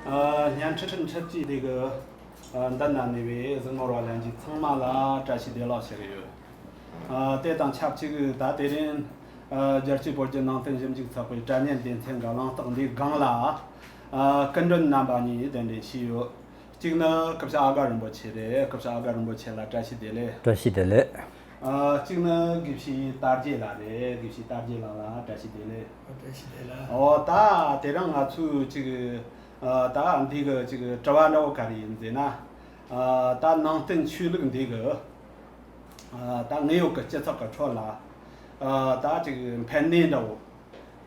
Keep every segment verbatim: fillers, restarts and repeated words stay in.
ཨ། བརྙན་འཕྲིན་འཕྲུལ་ཆས་དེ་གི་ཨ་མདུན་ན་གནས་པའི་གཟིགས་མོ་བ་ལྷན་རྒྱས་ཚང་མ་ལ་བཀྲ་ཤིས་བདེ་ལེགས་ཞུ་གི་ཡོད། ཨ། དེ་དང་ཆབས་ཅིག་ད་དེ་རིང་ཨ་རྒྱལ་སྤྱིའི་བོད་བརྒྱུད་ནང་བསྟན་ཞིབ་འཇུག་ཚོགས་པའི་དྲ་བརྙན་སྡེ་ཚན་གྱི་གླེང་སྟེགས་འདིའི་སྒང་ལ་ཨ་སྐུ་མགྲོན་རྣམ་པ་གཉིས་གདན་འདྲེན་བྱས་ཡོད། གཅིག་ནི་སྐུ་ཞབས་ཨ་དཀར་རིན་པོ་ཆེ་རེད། སྐུ་ཞབས་ཨ་དཀར་རིན་པོ་ཆེ་ལ་བཀྲ་ཤིས་བདེ་ལེགས། བཀྲ་ཤིས་བདེ་ལེགས། ཨ། གཅིག་ནི་དགེ་བཤེས་དར་རྒྱས་ལགས་རེད། དགེ་བཤེས་དར་རྒྱས་ལགས་ལ་བཀྲ་ཤིས་བདེ་ལེགས། བཀྲ་ཤིས་བདེ་ལེགས། ཨོ། ད་དེ་རིང་ང་ཚོས་ཅིག་ཨ་ད་འདི་གི་ཅིག་དྲི་བ་འདྲ་བོ་ག་རེ་ཡིན་ཟེར་ན། ཨ། ད་ནང་བསྟན་ཆོས་ལུགས་འདི་གི་ཨ་ད་དངོས་ཡོད་ཀྱི་སྤྱི་ཚོགས་ཀྱི་ཁྲོད་ལ་ཨ་ད་ཅིག་ཕན་གནས་འདྲ་བོ་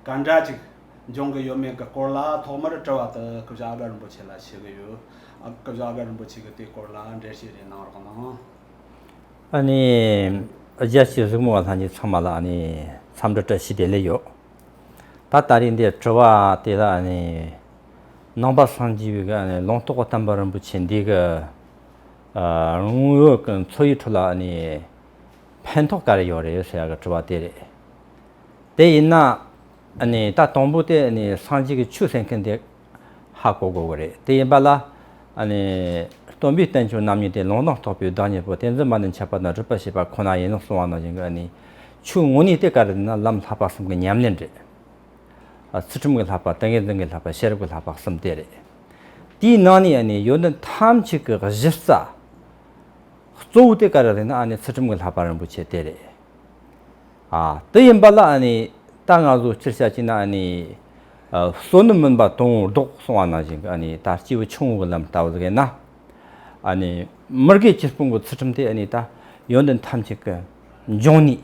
ག་འདྲ་ཅིག་འབྱུང་གི་ཡོད་མེད་ཀྱི་སྐོར་ལ་ཐོག་མར་དྲི་བ་དེ་སྐུ་ཞབས་ཨ་དཀར་རིན་པོ་ཆེ་ལ་ཞུ་གི་ཡོད། ཨ། སྐུ་ཞབས་ཨ་དཀར་རིན་པོ་ཆེ་གིས་དེའི་སྐོར་ལ་འགྲེལ་བཤད་རེ་གནང་རོགས་གནང་། ཨ་ནི་རྒྱལ་སྤྱིའི་གཟིགས་མོ་བ་ལྷན་རྒྱས་ཚང་མ་ལ་ཨ་ནི་འཚམས་འདྲི་བཀྲ་ཤིས་བདེ་ལེགས་ཡོད། ད་ད་རེས་འདིའི་དྲི་བ་དེ་ལ་ཨ་ནི་ནང་པ་སངས་རྒྱས་པའི་གི་ཨ་ནི་ལུང་རྟོགས་པ་དམ་པ་རིན་པོ་ཆེ་འདི་གི་ཨ་དངོས་ཡོད་ཀྱི་འཚོ་བའི་ཁྲོད་ལ་ཨ་ནི་ཕན་ཐོགས་ག་རེ་ཡོད་རེད་ཟེར་ཡ་གི་དྲི་བ་དེ་རེད། དེ་ཡིན་ན་ཨ་ནི་ད་དང་པོ་དེ་ཨ་ནི་སངས་རྒྱས་ཀྱི་ཆོས་ཟེར་མཁན་དེ་ཧ་གོ་དགོས་ཀྱི་རེད། དེ་ཡིན་པ་ལ་ཨ་ནི་སྟོན་པའི་བསྟན་བཅོས་རྣམ་གཉིས་ཏེ། ལུང་དང་རྟོགས་པའི་བདག་ཉིད་པོ། དེ་ཚུན་མ་ནི་འཆད་པ་དང་སྒྲུབ་པར་བྱེད་པ་ཁོ་ན་ཡིན། གསུངས་པ་ནང་བཞིན་གྱི་ཨ་ནི་ཆོས་དངོས་གནས་དེ་ག་རེ་ཟེར་ན་ལམ་བསླབ་པ་གསུམ་གྱི་ཉམས་ལེན་རེད། ཨ། ཚུལ་ཁྲིམས་ཀྱི་བསླབ་པ། ཏིང་ངེ་འཛིན་གྱི་བསླབ་པ། ཤེས་རབ་ཀྱི་བསླབ་པ་གསུམ་དེ་རེད། དེའི་ནང་ནས་ཨ་ནི་ཡོན་ཏན་ཐམས་ཅད་ཀྱི་གཞི་རྩ་གཙོ་བོ་དེ་ག་རེ་ཟེར་ན་ཨ་ནི་ཚུལ་ཁྲིམས་ཀྱི་བསླབ་པ་རིན་པོ་ཆེ་དེ་རེད། ཨ། དེ་ཡིན་པ་ལ་ཨ་ནི་ད་ང་ཚོ་སྤྱིར་བཤད་ཀྱི་ན་ཨ་ནི་ཨ་བསོད་ནམས་མིན་པ་དོན་ལྡོག་གསུངས་པ་ནང་བཞིན་གྱི་ཨ་ནི་ད་སྐྱེས་བུ་ཆུང་ངུ་གི་ལམ་ལྟ་བུ་ཟིག་ཡིན་ན། ཨ་ནི་མི་དགེ་བཅུ་སྤོང་གི་ཚུལ་ཁྲིམས་དེ་ཨ་ནི་ད་ཡོན་ཏན་ཐམས་ཅད་ཀྱི་འབྱུང་གནས།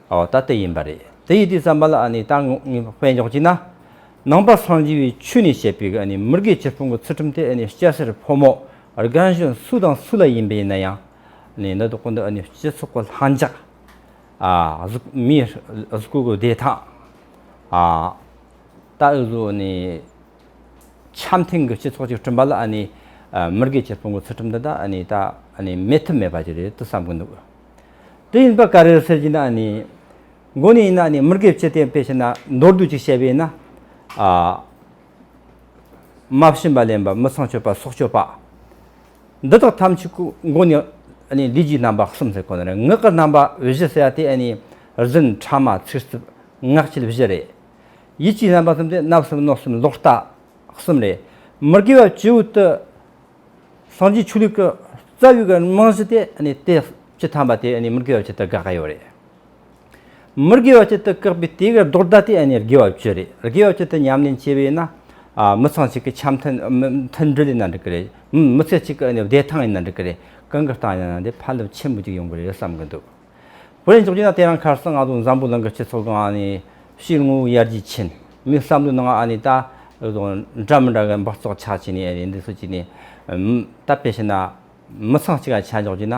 ཨོ། ད་དེ་ཡིན་པ་རེད། དེ་ཡིན་དུས་ཙམ་པ་ལ་ཨ་ནི་ད་ངོ་ངས་དཔེ་འཇོག་གྱིས་ན། ནང་པ་སངས་རྒྱས་པའི་ཆོས་ནས་བཤད་པའི་གི་ཨ་ནི་མི་དགེ་བཅུ་སྤོང་གི་ཚུལ་ཁྲིམས་དེ་ཨ་ནི་སྐྱ་སེར་ཕོ་མོ་རྒན་གཞོན་སུ་དང་སུ་ལ་ཡིན་པ་ཡིན་ན་ཡང་། ཨ་ནི་འདི་དག་གོ་འདི་ཨ་ནི་སྤྱི་ཚོགས་ཀྱི་ལྷིང་འཇགས། ཨ། གཟུགས་མིའི་གཟུགས་པོ་གི་བདེ་ཐང་། ཨ། ད་འུ་ཚོ་ནི་འཆམ་མཐུན་གྱི་སྤྱི་ཚོགས་ཅིག་བསྐྲུན་པ་ལ་ཨ་ནི་ཨ་མི་དགེ་བཅུ་སྤོང་གི་ཚུལ་ཁྲིམས་འདི་ད་ཨ་ནི་ད་ཨ་ནི་མེད་ཐབས་མེད་པ་ཅིག་རེད་དུ་བསམ་གི་འདུག་དེ་ཡིན་པ་ག་རེ་ཟེར་གྱི་ན་ཨ་ནི་མགོ་ནས་ཡིན་ན་ཨ་ནི་མི་དགེ་བཅུ་དེ་དཔེ་བྱས་ན་མདོར་བསྡུས་ཅིག་བཤད་པས་ན། ཨ། མ་བྱིན་པ་ལེན་པ། མི་ཚངས་སྤྱོད་པ། སྲོག་གཅོད་པ། འདི་དག་ཐམས་ཅད་ཀྱི་མགོ་ནས་ཨ་ནི་ལས་ཀྱི་རྣམ་པ་གསུམ་ཟེར་གོ་ནི་རེད། ངག་གི་རྣམ་པ་བཞི་ཟེར་ཡ་དེ་ཨ་ནི་རྫུན། ཕྲ་མ། ཚིག་རྩུབ། ངག་འཁྱལ་བཞི་རེད། ཡིད་ཀྱི་རྣམ་པ་གསུམ་དེ་བརྣབ་གསུམ། གནོད་གསུམ། ལོག་ལྟ་གསུམ་རེད། མི་དགེ་བ་བཅུ་བོ་དེ་སངས་རྒྱས་ཆོས་ལུགས་ཀྱི་རྩ་བའི་གི་རྨང་གཞི་དེ་ཨ་ནི་དེ་བཅུ་ཐམ་པ་དེ་ཨ་ནི་མི་དགེ་བ་བཅུ་དེ་དགག་གི་ཡོད་རེད། མི་དགེ་བ་བཅུ་དེ་བཀག་པའི་དེ་གི་ལྡོག་ཟླ་དེ་ཨ་ནི་དགེ་བ་བཅུ་རེད། དགེ་བ་བཅུ་དེ་ཉམས་ལེན་བྱས་པས་ན། ཨ། མི་ཚངས་ཅིག་གི་འཆམ་མཐུན་མཐུན་སྒྲིལ་ཡིན་ན་འགྲིག་གི་རེད། མི་མི་ཚེ་གཅིག་གི་ཨ་ནི་བདེ་ཐང་ཡིན་ན་འགྲིག་གི་རེད། གང་གི་སྟེང་ཡིན་ན་དེ་ཕན་རླབས་ཆེན་པོ་ཅིག་ཡོང་གི་རེད་བསམ་གི་འདུག་དཔེར་འཇོག་རྒྱུ་ན་དེ་རིང་ཁ་སང་ང་ཚོ་འཛམ་བུ་གླིང་གི་སྤྱི་ཚོགས་སྒང་ཨ་ནི་ཕྱིའི་ངོ་བོ་ཡར་རྒྱས་ཕྱིན། མིའི་བསམ་བློའི་ནང་ཨ་ནི་ད་འདྲ་མི་འདྲ་གི་འབག་བཙོག་ཆགས་ཀྱི་ནས་ཨ་ནི་འདི་ཚོ་ཀྱི་ནས་ད་དཔེ་བྱས་ན་མི་ཚང་གཅིག་ག་ཆ་འཇོག་རྒྱུ་ན་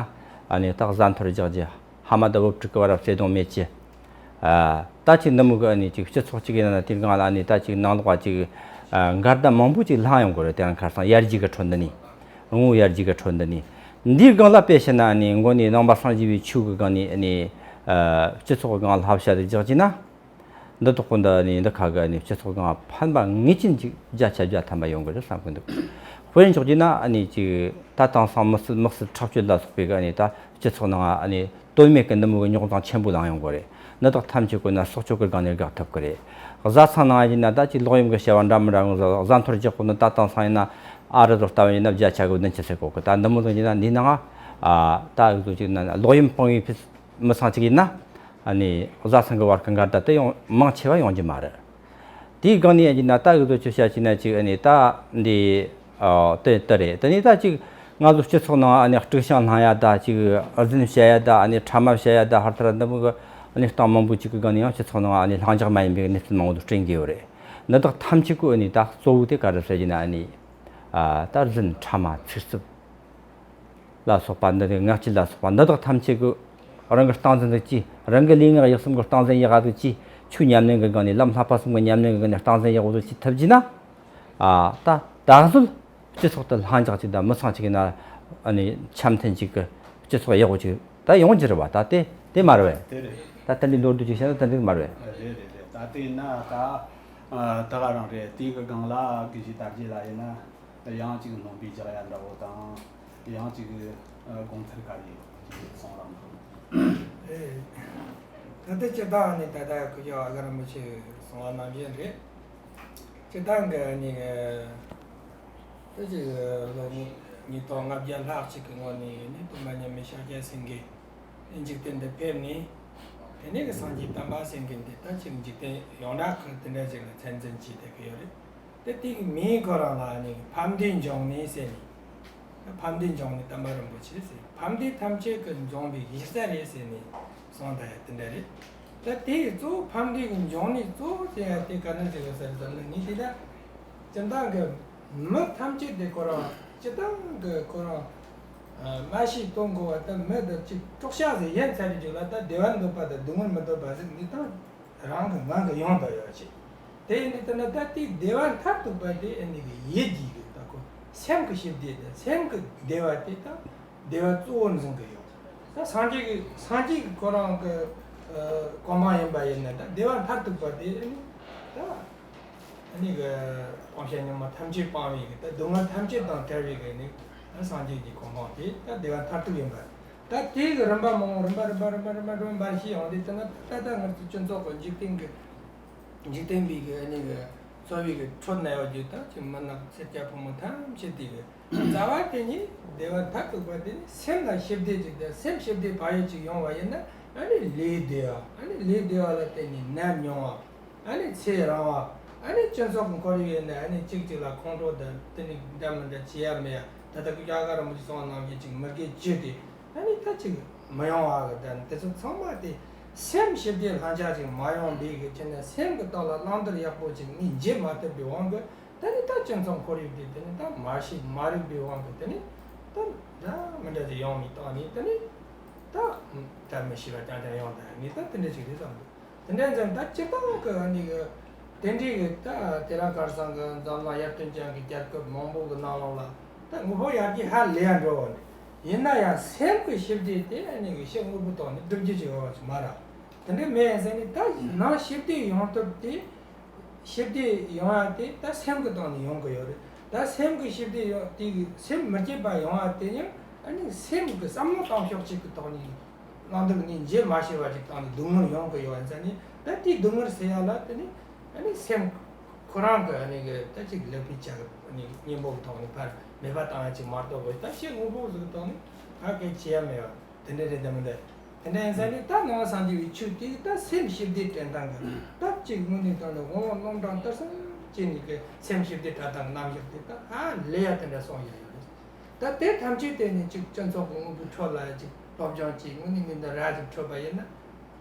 ཨ་ནི་ད་བཟའ་འཐོར་རྒྱག་རྒྱུ། ཕ་མ་དང་བུ་ཕྲུག་གི་བར་བརྩེ་དུང་མེད་ཀྱི། ཨ། ད་ཅིག་འདི་མོ་གི་ཨ་ནི་ཅིག་སྤྱི་ཚོགས་ཅིག་ཡིན་ན་དེའི་སྒང་ལ་ཨ་ནི་ད་ཅིག་ནང་ལོགས་པ་ཅིག་ཨ་འགལ་ཟླ་མང་པོ་ཅིག་ལྷང་ཡོང་གི་རེད། དེ་རིང་ཁ་སང་ཡར་རྒྱས་ཀྱི་ཁྲོད་འདི་ནས། ངོ་བོ་ཡར་རྒྱས་ཀྱི་ཁྲོད་འདི་ནས། འདིའི་སྒང་ལ་དཔེ་བྱས་ན་ཨ་ནི་མགོ་ནས་ནང་པ་སངས་རྒྱས་པའི་ཆོས་ཀྱི་སྒང་ནས་ཨ་ནི་ཨ་སྤྱི་ཚོགས་ཀྱི་སྒང་ལ་བཤད་དེ་རྒྱག་རྒྱུ་ན། འདི་དག་གོ་འདི་ནི་འདི་ཁ་གི་ནི་སྤྱི་ཚོགས་སྒང་ཕན་པ་ངེས་ཅན་ཅིག་བརྒྱ་ཆ་བརྒྱ་ཐམ་པ་ཡོང་གི་རེད་བསམ་གི་འདུག་དཔེར་འཇོག་རྒྱུ་ན་ཨ་ནི་ཅིག་ད་དེང་སང་མི་སྲིད་དམག་སྲིད་འཁྲུག་རྩོད་ལ་སོགས་པའི་གི་ཨ་ནི་ད་སྤྱི་ཚོགས་ནང་ཨ་ནི་དོན་མེད་གི་འདི་མོ་གི་རྙོག་འཛིང་ཆེན་པོ་ལངས་ཡོང་གི་རེད། འདི་དག་ཐམས་ཅད་ཀོ་ན་སྲོག་གཅོད་གི་སྒང་ནས་དགག་ཐུབ་གི་རེད། བཟའ་ཚང་ནང་ཡིན་ན་ད་ཅིག་ལོག་གཡེམ་གི་བྱ་བ་འདྲ་མི་འདྲ་ཡོང་ཟེར། བཟའ་འཐོར་རྒྱག་གོ་ནི་ད་དེང་སང་ཡིན་ན་ཨ་རི་ཚོ་ལྟ་བུ་ཡིན་ན་བརྒྱ་ཆ་གི་བདུན་ཅུ་ཟེར་གོ་གི། ད་འདི་མོ་ཟིག་ཡིན་ན་འདི་ནང་ཨ་ད་འུ་ཚོ་ཅིག་ན་ལོག་གཡེམ་སྤོང་བའི་ཕི་མི་ཚང་གཅིག་ཡིན་ན། ཨ་ནི་བཟའ་ཚང་གི་བར་གྱི་འགལ་ཟླ་དེ་ཡང་མང་ཆེ་བ་ཡོང་རྒྱུ་མ་རེད། དེའི་སྒང་ནས་ཡིན་ན་ད་འུ་ཚོ་ཆོས་བཤད་ཀྱི་ན་ཅིག་ཨ་ནི་ད་འདི་ཨ་དེ་ལྟར་རེད། དེ་ནས་ད་ཅིག་ང་ཚོ་སྤྱི་ཚོགས་ནང་ཨ་ནི་དཀྲུག་ཤིང་བསླང་ཡ་ད་ཅིག་རྫུན་བཤད་ཡ་ད་ཨ་ནི་ཕྲ་མ་བཤད་ཡ་ད་ཧར་ཐར་འདི་མོ་གི་ཨ་ནི་སྟེང་མང་པོ་ཅིག་གི་སྒང་ནས་ཡང་སྤྱི་ཚོགས་ནང་ཨ་ནི་ལྷིང་འཇགས་མ་ཡིན་པའི་གནས་ཚུལ་མང་པོ་དུ་བསྐྲུན་གྱི་ཡོད་རེད། འདི་དག་ཐམས་ཅད་ཀོ་ཨ་ནི་ད་གཙོ་བོ་དེ་ག་རེ་ཟེར་གྱི་ན་ཨ་ནི་ཨ་ད་རྫུན། ཕྲ་མ། ཚིག་རྩུབ་ལ་སོགས་པ་འདི་རེད། ངག་འཁྱལ་ལ་སོགས་པ་འདི་དག་ཐམས་ཅད་ཀྱི་རང་གི་སྟངས་འཛིན་དུ་གྱིས། རང་གི་ལུས་ངག་ཡིད་གསུམ་གྱི་སྟངས་འཛིན་ཡག་ག་དུ་གྱིས། ཆོས་ཉམས་ལེན་གྱི་སྒང་ནས། ལམ་བསླབ་པ་གསུམ་གྱི་ཉམས་ལེན་གྱི་སྒང་ནས་སྟངས་འཛིན་ཡག་པོ་དུ་གྱིས་ཐུབ་ཀྱི་ན། ཨ་ད་ད་གཟོད་སྤྱི་ཚོགས་དེ་ལྷིང་འཇགས་ཅིག་དང་མི་ཚང་གཅིག་ཡིན་ན་ཨ་ནི་འཆམ་མཐུན་ཅིག་གི་སྤྱི་ཚོགས་ཡག་པོ་ཅིག་ད་ཡོང་རྒྱུ་རེད་བ། ད་དེ་དེ་མ་རེད་བས། དེ་རེད། ད་དེ་འདྲའི་མདོར་བསྡུས་ཅིག་བཤད་ན་དེ་འདྲ་མ་རེད་བས། རེད་རེད་རེད། ད་དེ་ཡིན་ན་ད། ད་ག་རང་རེད། དེའི་གི་སྒང་ལ་དགེ་བཤེས་དར་རྒྱས་ལགས་ཡིན་ན་ཡང་ཅིག་སྣོན་པ་རྒྱག་ཡ་འདྲ་བོ་དང་། ཡང་ཅིག་དགོངས་འཆར་ག་རེ་ཡོད་ཅིག་གསུང་རོགས་གནང་། ཨེ། ད་ལྟ་སྤྱིར་བཏང་ནི་ད་ལྟ་སྐུ་ཞབས་ཨ་ཀ་རིན་པོ་ཆེ་གསུང་བ་ནང་བཞིན་རེད། སྤྱིར་བཏང་གི་ནི་ད་ཅིག་ལོ་ཉིས་ཉིས་སྟོང་ལྔ་བརྒྱ་ལྷག་ཅིག་གི་སྔོན་ནས་ནི་སྟོན་པ་མཉམ་མེད་ཤཱཀྱ་སེང་གེ་འཇིག་རྟེན་འདི་ཕེབས་ནས། དེ་ནས་གི་སངས་རྒྱས་བསྟན་པ་ཟེར་མཁན་དེ་ད་ཅིག་འཇིག་རྟེན་ཡོངས་གྲགས་ཀྱི་དེ་འདྲ་ཅིག་ལ་ཚད་འཛིན་བྱས་བསྡད་ཀྱི་ཡོད་རེད། དེ་དེ་གི་མིང་ཁོ་རང་ལ་ནི་ཕམ་བདེ་འབྱུང་གནས་ཟེར་ནས། ཕམ་བདེ་འབྱུང་གནས་བསྟན་པ་རིན་པོ་ཆེ་ཟེར། ཕམ་བདེ་ཐམས་ཅད་ཀྱི་འབྱུང་བའི་གཞི་རྩ་རེད་ཟེར་ནས་གསུངས་བསྡད་ཡ་དེ་འདྲ་རེད། ད་དེ་གི་གཙོ་བོ་ཕམ་བདེ་གི་འབྱུང་གནས་གཙོ་བོ་ཟེར་ཡ་དེ་ག་འདྲ་ཅིག་རེད་ཟེར་ཟེར་ན། ངས་དེ་ད་སྤྱིར་བཏང་གི་མི་ཐམས་ཅད་དེ་ཁོ་རང་སྤྱིར་བཏང་གི་ཁོ་རང་མ་ཤི་གཏོང་དགོས་པ་ད་མི་དེ་ཅིག་སྲོག་ཆགས་ཟིག་ཡིན་ཚར་བའི་རྗེས་ལ་ད་བདེ་བ་འདོད་པ་དང་སྡུག་བསྔལ་མི་འདོད་པ་ཟིག་ངས་ད་རང་གི་ངང་གིས་ཡོང་བསྡད་ཡོད་ཅིག་དེ་ཡིན་དུས་ད་ནི་ད་ལྟའི་བདེ་བ་མཐར་ཐུག་པ་དེ་ཨ་ནི་གི་ཡིད་ཀྱི་གི་ད་ཁོ་སེམས་ཀྱི་ཞི་བདེ་དང་སེམས་ཀྱི་བདེ་བ་དེ་ད་བདེ་བ་གཙོ་བོར་འཛིན་གི་ཡོད། ད་སངས་རྒྱས་ཀྱི་སངས་རྒྱས་ཀྱི་ཁོ་རང་གི་གོ་འཕང་ཡིན་པ་ཡིན་ན་ད་བདེ་བ་མཐར་ཐུག་པ་དེ་ཨ་ནི་ད་ཨ་ནི་གི་བག་ཆགས་ཉོན་མོངས་ཐམས་ཅད་སྤངས་པའི་གི་ད་སྡུག་བསྔལ་ཐམས་ཅད་དང་བྲལ་བའི་གི་ནི་ད་སངས་རྒྱས་ཀྱི་གོ་འཕང་དེ་ད་བདེ་བ་མཐར་ཐུག་ཡིན་པ། ད་དེའི་གི་རིམ་པ་མང་པོ་རིམ་པ་རིམ་པ་རིམ་པ་རིམ་པ་རིམ་པ་ཞིག་ཡོང་དུས་ད་ནི་ད་ལྟ་ང་ཚོ་སྤྱི་ཚོགས་ཀྱི་འཇིག་རྟེན་གྱི་འཇིག་རྟེན་པའི་གི་ཨ་ནི་གི་འཚོ་བའི་གི་ཁྲོད་ན་ཡོད་རྒྱུ་དང་ཅིག་མི་ནག་སེར་སྐྱ་ཕོ་མོ་ཐམས་ཅད་དེ་གི་རྩ་བ་དེ་ཉིད་བདེ་བ་མཐར་ཐུག་པ་དེ་ནི་སེམས་ལ་ཞི་བདེ་ཅིག་དང་སེམས་ཞི་བདེ་བག་ཡོད་ཅིག་ཡོང་བ་ཡིན་ན་ཨ་ནི་ལས་བདེ་བ། ཨ་ནི་ལས་བདེ་བ་ལ་བརྟེན་ནས་ནད་ཉུང་བ། ཨ་ནི་ཚེ་རིང་བ། ཨ་ནི་སྤྱི་ཚོགས་ཀྱི་ཁོར་ཡུག་ཡིན་ན་ཨ་ནི་གཅིག་གཅིག་ལ་ཁོང་ཁྲོ་དང་དེ་ནི་འདྲ་མི་འདྲ་བྱེད་ཡ་མེད་ཡ། ད་ལྟ་སྐུ་ཞབས་ཨ་ཀ་རིན་པོ་ཆེ་གསུངས་པ་ནང་བཞིན་ཅིག་མི་དགེ་བཅུ་དེ་ཨ་ནི་ད་ཅིག་མི་ཡོང་བ་གི་ད་དེ་ཚོ་ཚང་མ་དེ་སེམས་ཞི་བདེ་ལྷིང་འཇགས་ཅིག་མ་ཡོང་བའི་གི་ཆ་ནས་སེམས་ཀྱི་ཐོག་ལ་བླང་དོར་ཡག་པོ་ཅིག་ངས་བྱེད་མ་ཐུབ་པའི་དབང་གིས་དེ་ནི་ད་སྤྱི་ཚོགས་ཁོར་ཡུག་དེ་དེ་ནི་ད་མ་ཞི་མ་རིག་པའི་དབང་གིས་དེ་ནི་ད་འདྲ་མི་འདྲ་ཅིག་ཡོང་མི་ཐོག་ནས་དེ་ནི་ད་ད་མི་ཤི་བ་རྐྱང་རྐྱང་ཡོང་ད་ངས་ད་དེ་འདྲ་ཅིག་རེད་བསམ་འདུག་དེ་འདྲ་ཡིན་ཙང་ད་སྤྱིར་བཏང་གི་ཨ་ནི་གི་དེ་འདྲའི་གི་ད་དེ་རིང་ཁ་སང་གི་འཛམ་གླིང་ཡར་ཐོན་ཅན་གི་རྒྱལ་ཁབ་མང་པོ་གི་ནང་ལོགས་ལ་ད་དངོས་པོ་ཡར་རྒྱས་ཧ་ལས་ཡ་འགྲོ་བ་ནི་ཡིན་ན་ཡང་སེམས་ཀྱི་ཞི་བདེ་དེ་ཨ་ནི་གི་ཕྱི་དངོས་པོའི་ཐོག་ནས་སྒྲུབ་རྒྱུ་ཅིག་ཡོད་པ་ཅིག་མ་རེད། དེ་འདྲ་མེད་ཟེར་ནས་ད་ནང་ཞི་བདེ་ཡོང་ཐབས་དེ་ཞི་བདེ་ཡོང་ཡ་དེ་ད་སེམས་ཀྱི་ཐོག་ནས་ཡོང་གི་ཡོད་རེད། ད་སེམས་ཀྱི་ཞི་བདེ་ཡོང་དེ་གི་སེམས་མི་སྐྱིད་པ་ཡོང་ཡ་དེ་ཡང་ཨ་ནི་སེམས་ཀྱི་བསམ་བློ་གཏོང་ཕྱོགས་གཅིག་གི་ཐོག་ནས། བླང་དོར་ནི་བྱེད་མ་ཤེས་པ་ཅིག་བཏང་ནས་སྡུག་བསྔལ་ཡོང་གི་ཡོད་ཟེར་ནས་ད་དེའི་སྡུག་བསྔལ་སེལ་ཡ་ལ་དེ་ནི་ཨ་ནི་སེམས་ཁོ་རང་གི་ཨ་ནི་གི་ད་ཅིག་ལེགས་པའི་ཆ་གི་ཨ་ནི་གཉེན་པོ་གི་ཐོག་ནས་ཕར་མེད་པ་བཏང་ཡ་ཅིག་མ་གཏོགས་གི་ད་ཕྱི་དངོས་པོ་ཟིག་གི་ཐོག་ནས་ད་གལ་ཆེ་ཡ་མེད་པ་དེ་འདྲ་རེད་དམ་མི་འདྲ། དེ་འདྲ་ཡིན་ས་ནི་ད་ནང་སངས་རྒྱས་པའི་ཆོས་དེ་ད་སེམས་ཞི་བདེ་དྲན་སྟངས་གི་ད་ཅིག་དངོས་གནས་དྲང་ནས་དབང་བོ་རྣམ་གྲངས་ལྟར་སེམས་ཅན་གྱི་སེམས་ཞི་བདེ་དྲན་སྟངས་རྣམ་གཞག་དེ་ད་ཧ་ལས་ཡ་དེ་འདྲ་སོང་ཡ་ཡོད་རེད། ད་དེ་ཐམས་ཅད་དེ་ནི་ཅིག་སྤྱི་ཚོགས་ཀྱི་དངོས་པོའི་ཁྲོད་ལ་ཅིག་སློབ་སྦྱོང་ཅིག་དངོས་གནས་ངན་ད་ར་ཅིག་འཕྲོད་པ་ཡིན་ན།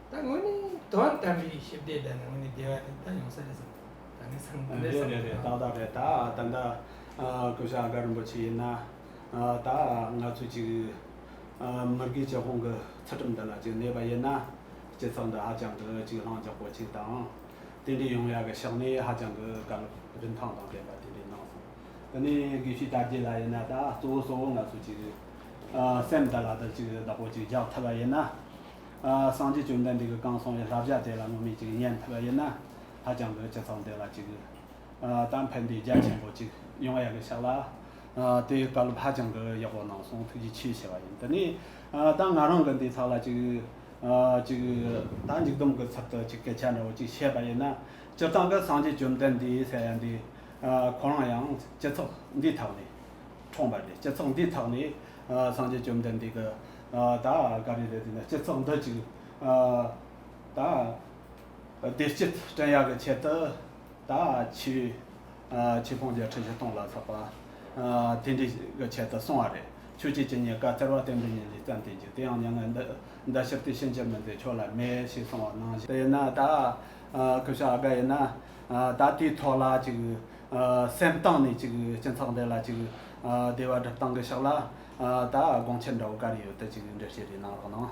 ད་དངོས་གནས་དོན་དམ་པའི་ཞི་བདེ་དང་ནི་དངོས་གནས་བདེ་བ་དེ་ད་ཡོང་ས་རེད་བསམ། ད་ངས་བསམ་ད་ངས་རེད་བསམ་རེད་རེད། ཏག་ཏག་རེད། ད་ད་ད་སྐུ་ཞབས་ཨ་ཀ་རིན་པོ་ཆེ་ཡིན་ན། ད་ང་ཚོས་ཅིག་མི་དགེ་བཅུ་སྤོང་གི་ཚུལ་ཁྲིམས་འདི་ལ་ཅིག་གནས་པ་ཡིན་ན། སྤྱི་ཚོགས་འདི་ཧ་ཅང་གི་ཅིག་ལྷིང་འཇགས་པོ་ཅིག་དང་། དེ་འདྲ་ཡོང་ཡ་གི་ཕྱོགས་ནས་ཧ་ཅང་གི་བཀའ་སློབ་རིན་ཐང་དང་ལྡན་པ་དེ་འདྲ་གནང་སོང་། དེ་ནས་དགེ་བཤེས་དར་རྒྱས་ལགས་ཡིན་ན་ད་གཙོ་བོ་གཙོ་བོ་ང་ཚོ་ཅིག་སེམས་འདི་ལ་ད་ཅིག་བདག་པོ་ཅིག་རྒྱག་ཐུབ་པ་ཡིན་ན། སངས་རྒྱས་བཅོམ་ལྡན་འདས་ཀྱིས་གང་གསུངས་པའི་བསླབ་བྱ་དེ་ལ་ངོ་མས་ཅིག་ཉན་ཐུབ་པ་ཡིན་ན། ཧ་ཅང་གི་སྤྱི་ཚོགས་འདི་ལ་ཅིག་ད་ཕན་བདེ་རྒྱ་ཆེན་པོ་ཅིག་ཡོང་ཡ་གི་ཕྱོགས་ལ། དེའི་བཀའ་སློབ་ཧ་ཅང་གི་ཡག་པོ་གནང་སོང་། ཐུགས་རྗེ་ཆེ་ཞུ་བ་ཡིན། དེ་ནས་ད་ང་རང་གི་འདི་ཚོ་ལ་ཅིག་ཅིག་ད་མཇུག་སྡོམ་གི་ཚུལ་དུ་ཅིག་སྐད་ཆ་འདྲ་བོ་ཅིག་བཤད་པ་ཡིན་ན། སྤྱིར་བཏང་གི་སངས་རྒྱས་བཅོམ་ལྡན་འདས་ཟེར་ཡ་འདི་ཁོ་རང་ཡང་སྤྱི་ཚོགས་འདིའི་ཐོག་ནས་འཁྲུངས་པ་རེད། སྤྱི་ཚོགས་འདིའི་ཐོག་ནས་སངས་རྒྱས་བཅོམ་ལྡན་འདས་ཀྱི་ད་ག་རེ་རེད་ཟེར་ན་སྤྱི་ཚོགས་འདི་ཅིག་ད་བདེ་སྐྱིད་བསྐྲུན་ཡ་གི་ཆེད་དུ། ད་ཆོས། ཨ། ཆོས་ཕུང་བརྒྱད་ཁྲི་བཞི་སྟོང་ལ་སོགས་པ། ཨ། དེ་འདྲའི་གི་ཆེད་དུ་གསུངས་པ་རེད། ཆོས་ཀྱི་སྤྱི་དངོས་བཀའ་སྩལ་བ་བསྟན་པའི་ཉིན་ལས་བརྩམས་ཏེ་འཇུག་དེ་ཡང་མྱ་ངན་འདའ་ཕྱིར་དེ་ཕྱིན་ཅི་མི་འཛད་ཆོས་ལ་མེད་ཞེས་གསུངས་པ་ནང་བཞིན། དེ་ཡིན་ན་ད། ཨ། སྐུ་ཞབས་ཨ་དཀར་ཡིན་ན། ཨ། ད་དེའི་ཐོག་ལ་ཅིག་ཨ། སེམས་གཏིང་ནས་ཅིག་སྤྱི་ཚོགས་འདི་ལ་ཅིག་ཨ། བདེ་བ་སྒྲུབ་སྟངས་ཀྱི་ཕྱོགས་ལ། ཨ། ད་དགོངས་འཆར་འདྲ་བོ་ག་རེ་ཡོད་དེ་ཅིག་འགྲེལ་བཤད་རེ་གནང་རོགས་གནང་།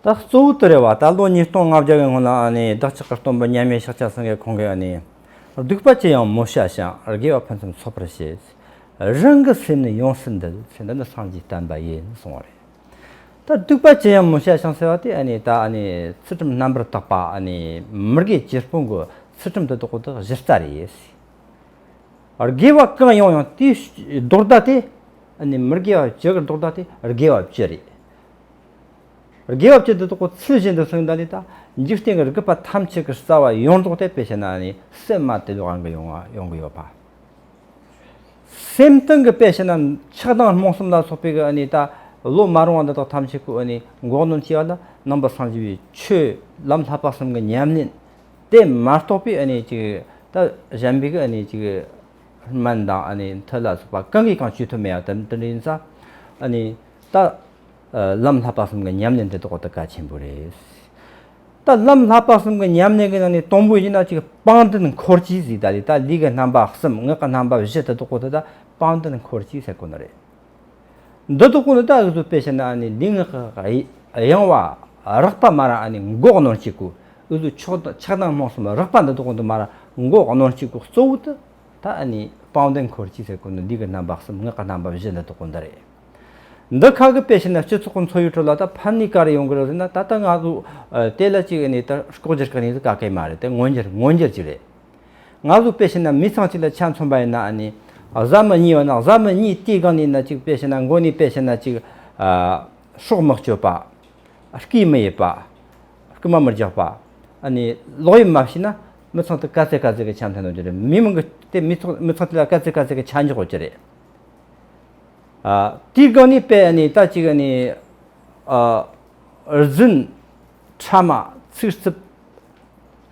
ད་གཙོ་བོ་དེ་རེད་བ། ད་ལོ་ཉིས་སྟོང་ལྔ་བརྒྱ་གི་སྔོན་ལ་ཨ་ནི་བདག་ཅག་གི་སྟོན་པ་མཉམ་མེད་ཤཱཀྱ་སེང་གེ་ཁོང་གིས་ཨ་ནི། སྡིག་པ་ཅི་ཡང་མི་བྱ་ཞིང་། དགེ་བ་ཕུན་སུམ་ཚོགས་པར་བྱེད། རང་གི་སེམས་ནི་ཡོངས་སུ་འདུལ་ཟེར། འདི་ནི་སངས་རྒྱས་བསྟན་པ་ཡིན་གསུངས་པ་རེད། ད་སྡིག་པ་ཅི་ཡང་མི་བྱ་ཞིང་ཟེར་བ་དེ་ཨ་ནི་ད་ཨ་ནི་ཚུལ་ཁྲིམས་རྣམ་པར་དག་པ། ཨ་ནི་མི་དགེ་བཅུ་སྤོང་གི་ ཚུལ་ཁྲིམས་དེ་དག་གོ་དེ་གཞི་རྩ་རེད། དགེ་བ་གང་ཡོང་ཡང་དེའི་ལྡོག་ཟླ་དེ། ཨ་ནི་མི་དགེ་བ་བཅུ་གི་ལྡོག་ཟླ་དེ་དགེ་བ་བཅུ་རེད། དགེ་བ་བཅུ་དེ་དག་གོ་ཚུལ་བཞིན་དུ་སྲུང་ད་ནི་ད་འཇིག་རྟེན་གྱི་དགེ་བ་ཐམས་ཅད་ཀྱི་རྩ་བ་ཡོངས་རྫོགས་དེ་དཔེ་བྱས་ན་ཨ་ནི་སེམས་མ་དེ་ལོག་གང་གི་ཡོང་བ་ཡོང་གི་ཡོད་པ། སེམས་གཏིང་གི་དཔེ་བྱས་ན་ཆགས་སྡང་རྨོངས་གསུམ་ལ་སོགས་པའི་གི་ཨ་ནི་ད་བློ་མ་རུང་བ་འདི་དག་ཐམས་ཅད་ཀྱི་ཨ་ནི་འགོག་གནོན་བྱེད་པ་ལ་ནང་པ་སངས་རྒྱས་པའི་ཆོས་ལམ་བསླབ་པ་གསུམ་གྱི་ཉམས་ལེན་དེ་མ་གཏོགས་པའི་ཨ་ནི་ཅིག་ད་གཞན་པའི་གི་ཨ་ནི་ཅིག་སྨན་དང་ཨ་ནི་མཐུ་ལ་སོགས་པ་གང་གིས་ཀྱང་བཅོས་ཐུབ་མེད་ཡ་དེ་འདྲ་ཡིན་ཙང་། ཨ་ནི་ད་ལམ་བསླབ་པ་གསུམ་གྱི་ཉམས་ལེན་དེ་དག་ད་གལ་ཆེན་པོ་རེད། ད་ལམ་བསླབ་པ་གསུམ་གྱི་ཉམས་ལེན་གྱི་ནང་ནས་དང་པོ་ཡིན་ན་ཅིག་སྤང་བདུན་འཁོར་བཅས་ཟེར། ད་ལས་ད་ལས་ཀྱི་རྣམ་པ་གསུམ་ངག་གི་རྣམ་པ་བཞི་དེ་དག་གོ་དེ་ད་སྤང་བདུན་འཁོར་བཅས་ཟེར་གོ་ནི་རེད། འདི་དག་གོ་ནི་ད་འུ་ཚོ་དཔེ་བྱས་ན་ཨ་ནི་ལུས་ངག་གི་གཡེང་བ་རགས་པ་མ་ར་ཨ་ནི་འགོག་གནོན་བྱེད་དགོས། འུ་ཚོ་ཆགས་སྡང་རྨོངས་གསུམ་རགས་པ་འདི་དག་གོ་འདི་མ་ར་འགོག་གནོན་བྱེད་དགོས། གཙོ་བོ་དེ་ད་ཨ་ནི་སྤང་བདུན་འཁོར་བཅས་ཟེར་གོ་ནི་ལུས་ཀྱི་རྣམ་པ་གསུམ་ངག་གི་རྣམ་པ་བཞི་འདི་དག་གོ་འདི་རེད། འདི་ཁ་གི་དཔེ་བྱས་ན་སྤྱི་ཚོགས་ཀྱི་འཚོ་བའི་ཁྲོད་ལ་ད་ཕན་ནུས་ག་རེ་ཡོང་གི་རེད་ཟེར་ན། ད་ལྟ་ང་ཚོ་ཨ་དེ་ལ་ཅིག་ཨ་ནི་ད་ལྐོག་གྱུར་གི་གནས་ཚུལ་ག་གེ་མ་རེད། དེ་མངོན་གྱུར་མངོན་གྱུར་ཅིག་རེད། ང་ཚོ་དཔེ་བྱས་ན་མི་ཚང་གཅིག་ལ་ཆ་མཚོན་པ་ཡིན་ན་ཨ་ནི་བཟའ་མི་གཉིས་ཡོད་ན། བཟའ་མི་གཉིས་དེའི་སྒང་ནས་ན་ཅིག་དཔེ་བྱས་ན་མགོ་ནས་དཔེ་བྱས་ན་ཅིག་ཨ་སྲོག་མི་གཅོད་པ། སྐད་མི་ཡེད་པ། རྐུ་མ་མི་རྒྱག་པ། ཨ་ནི་ལོག་གཡེམ་མ་བྱས་ན་མི་ཚང་དེ་ག་ཚད་ག་ཚད་ཀྱི་ཆ་མཐུན་ཡོང་རྒྱུ་རེད། མི་མང་གི་དེ་མི་ཚང་མི་ཚང་དེ་ལ་ག་ཚད་ག་ཚད་ཀྱི་ཆ་འཇོག་ཡོང་རྒྱུ་རེད། ཨ་དེའི་སྒང་ནས་དཔེ་ཨ་ནི་ད་ཅིག་ཨ་ནི་ཨ་རྫུན། ཕྲ་མ། ཚིག་རྩུབ།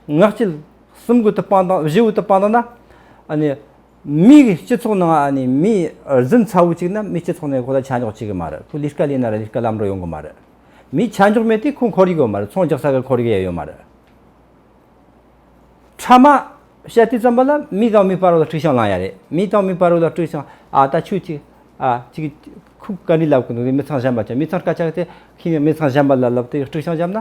ངག་བཅད་གསུམ་གོ་དེ་སྤང་དང་བཞི་གོ་དེ་སྤང་དང་ན། ཨ་ནི་མིའི་སྤྱི་ཚོགས་ནང་ཨ་ནི་མི་རྫུན་ཚ་བོ་ཅིག་ན་མི་སྤྱི་ཚོགས་ནང་ཁོ་ལ་ཆ་འཇོག་བྱེད་གི་མ་རེད། ཁོ་ལས་ཀ་ལས་ན་ར་ལས་ཀ་ལམ་འགྲོ་ཡོང་གི་མ་རེད། མི་ཆ་འཇོག་མེད་དེ་ཁོ་ཁོར་ཡུག་ཡོད་མ་རེད། ཚོང་རྒྱག་ས་གི་ཁོར་ཡུག་ཡང་ཡོད་མ་རེད། ཕྲ་མ་བཤད་དུས་ཙམ་པ་ལ་མི་དང་མི་བར་ལ་དཀྲུག་ཤིང་ལངས་ཡ་རེད། མི་དང་མི་བར་ལ་དཀྲུག་ཤིང་། ཨ་ད་ཁྱོད་ཅིག་ཨ་ཅིག་ཁུག་ག་འདྲ་ལབ་གི་འདུག་མི་ཚང་གཞན་པ་ཅག་མི་ཚང་སྐད་ཆ་དེ་ཁྱེད་ནི་མི་ཚང་གཞན་པ་ལ་ལབ་དེ་དཀྲུག་ཤིང་བརྒྱབ་ན་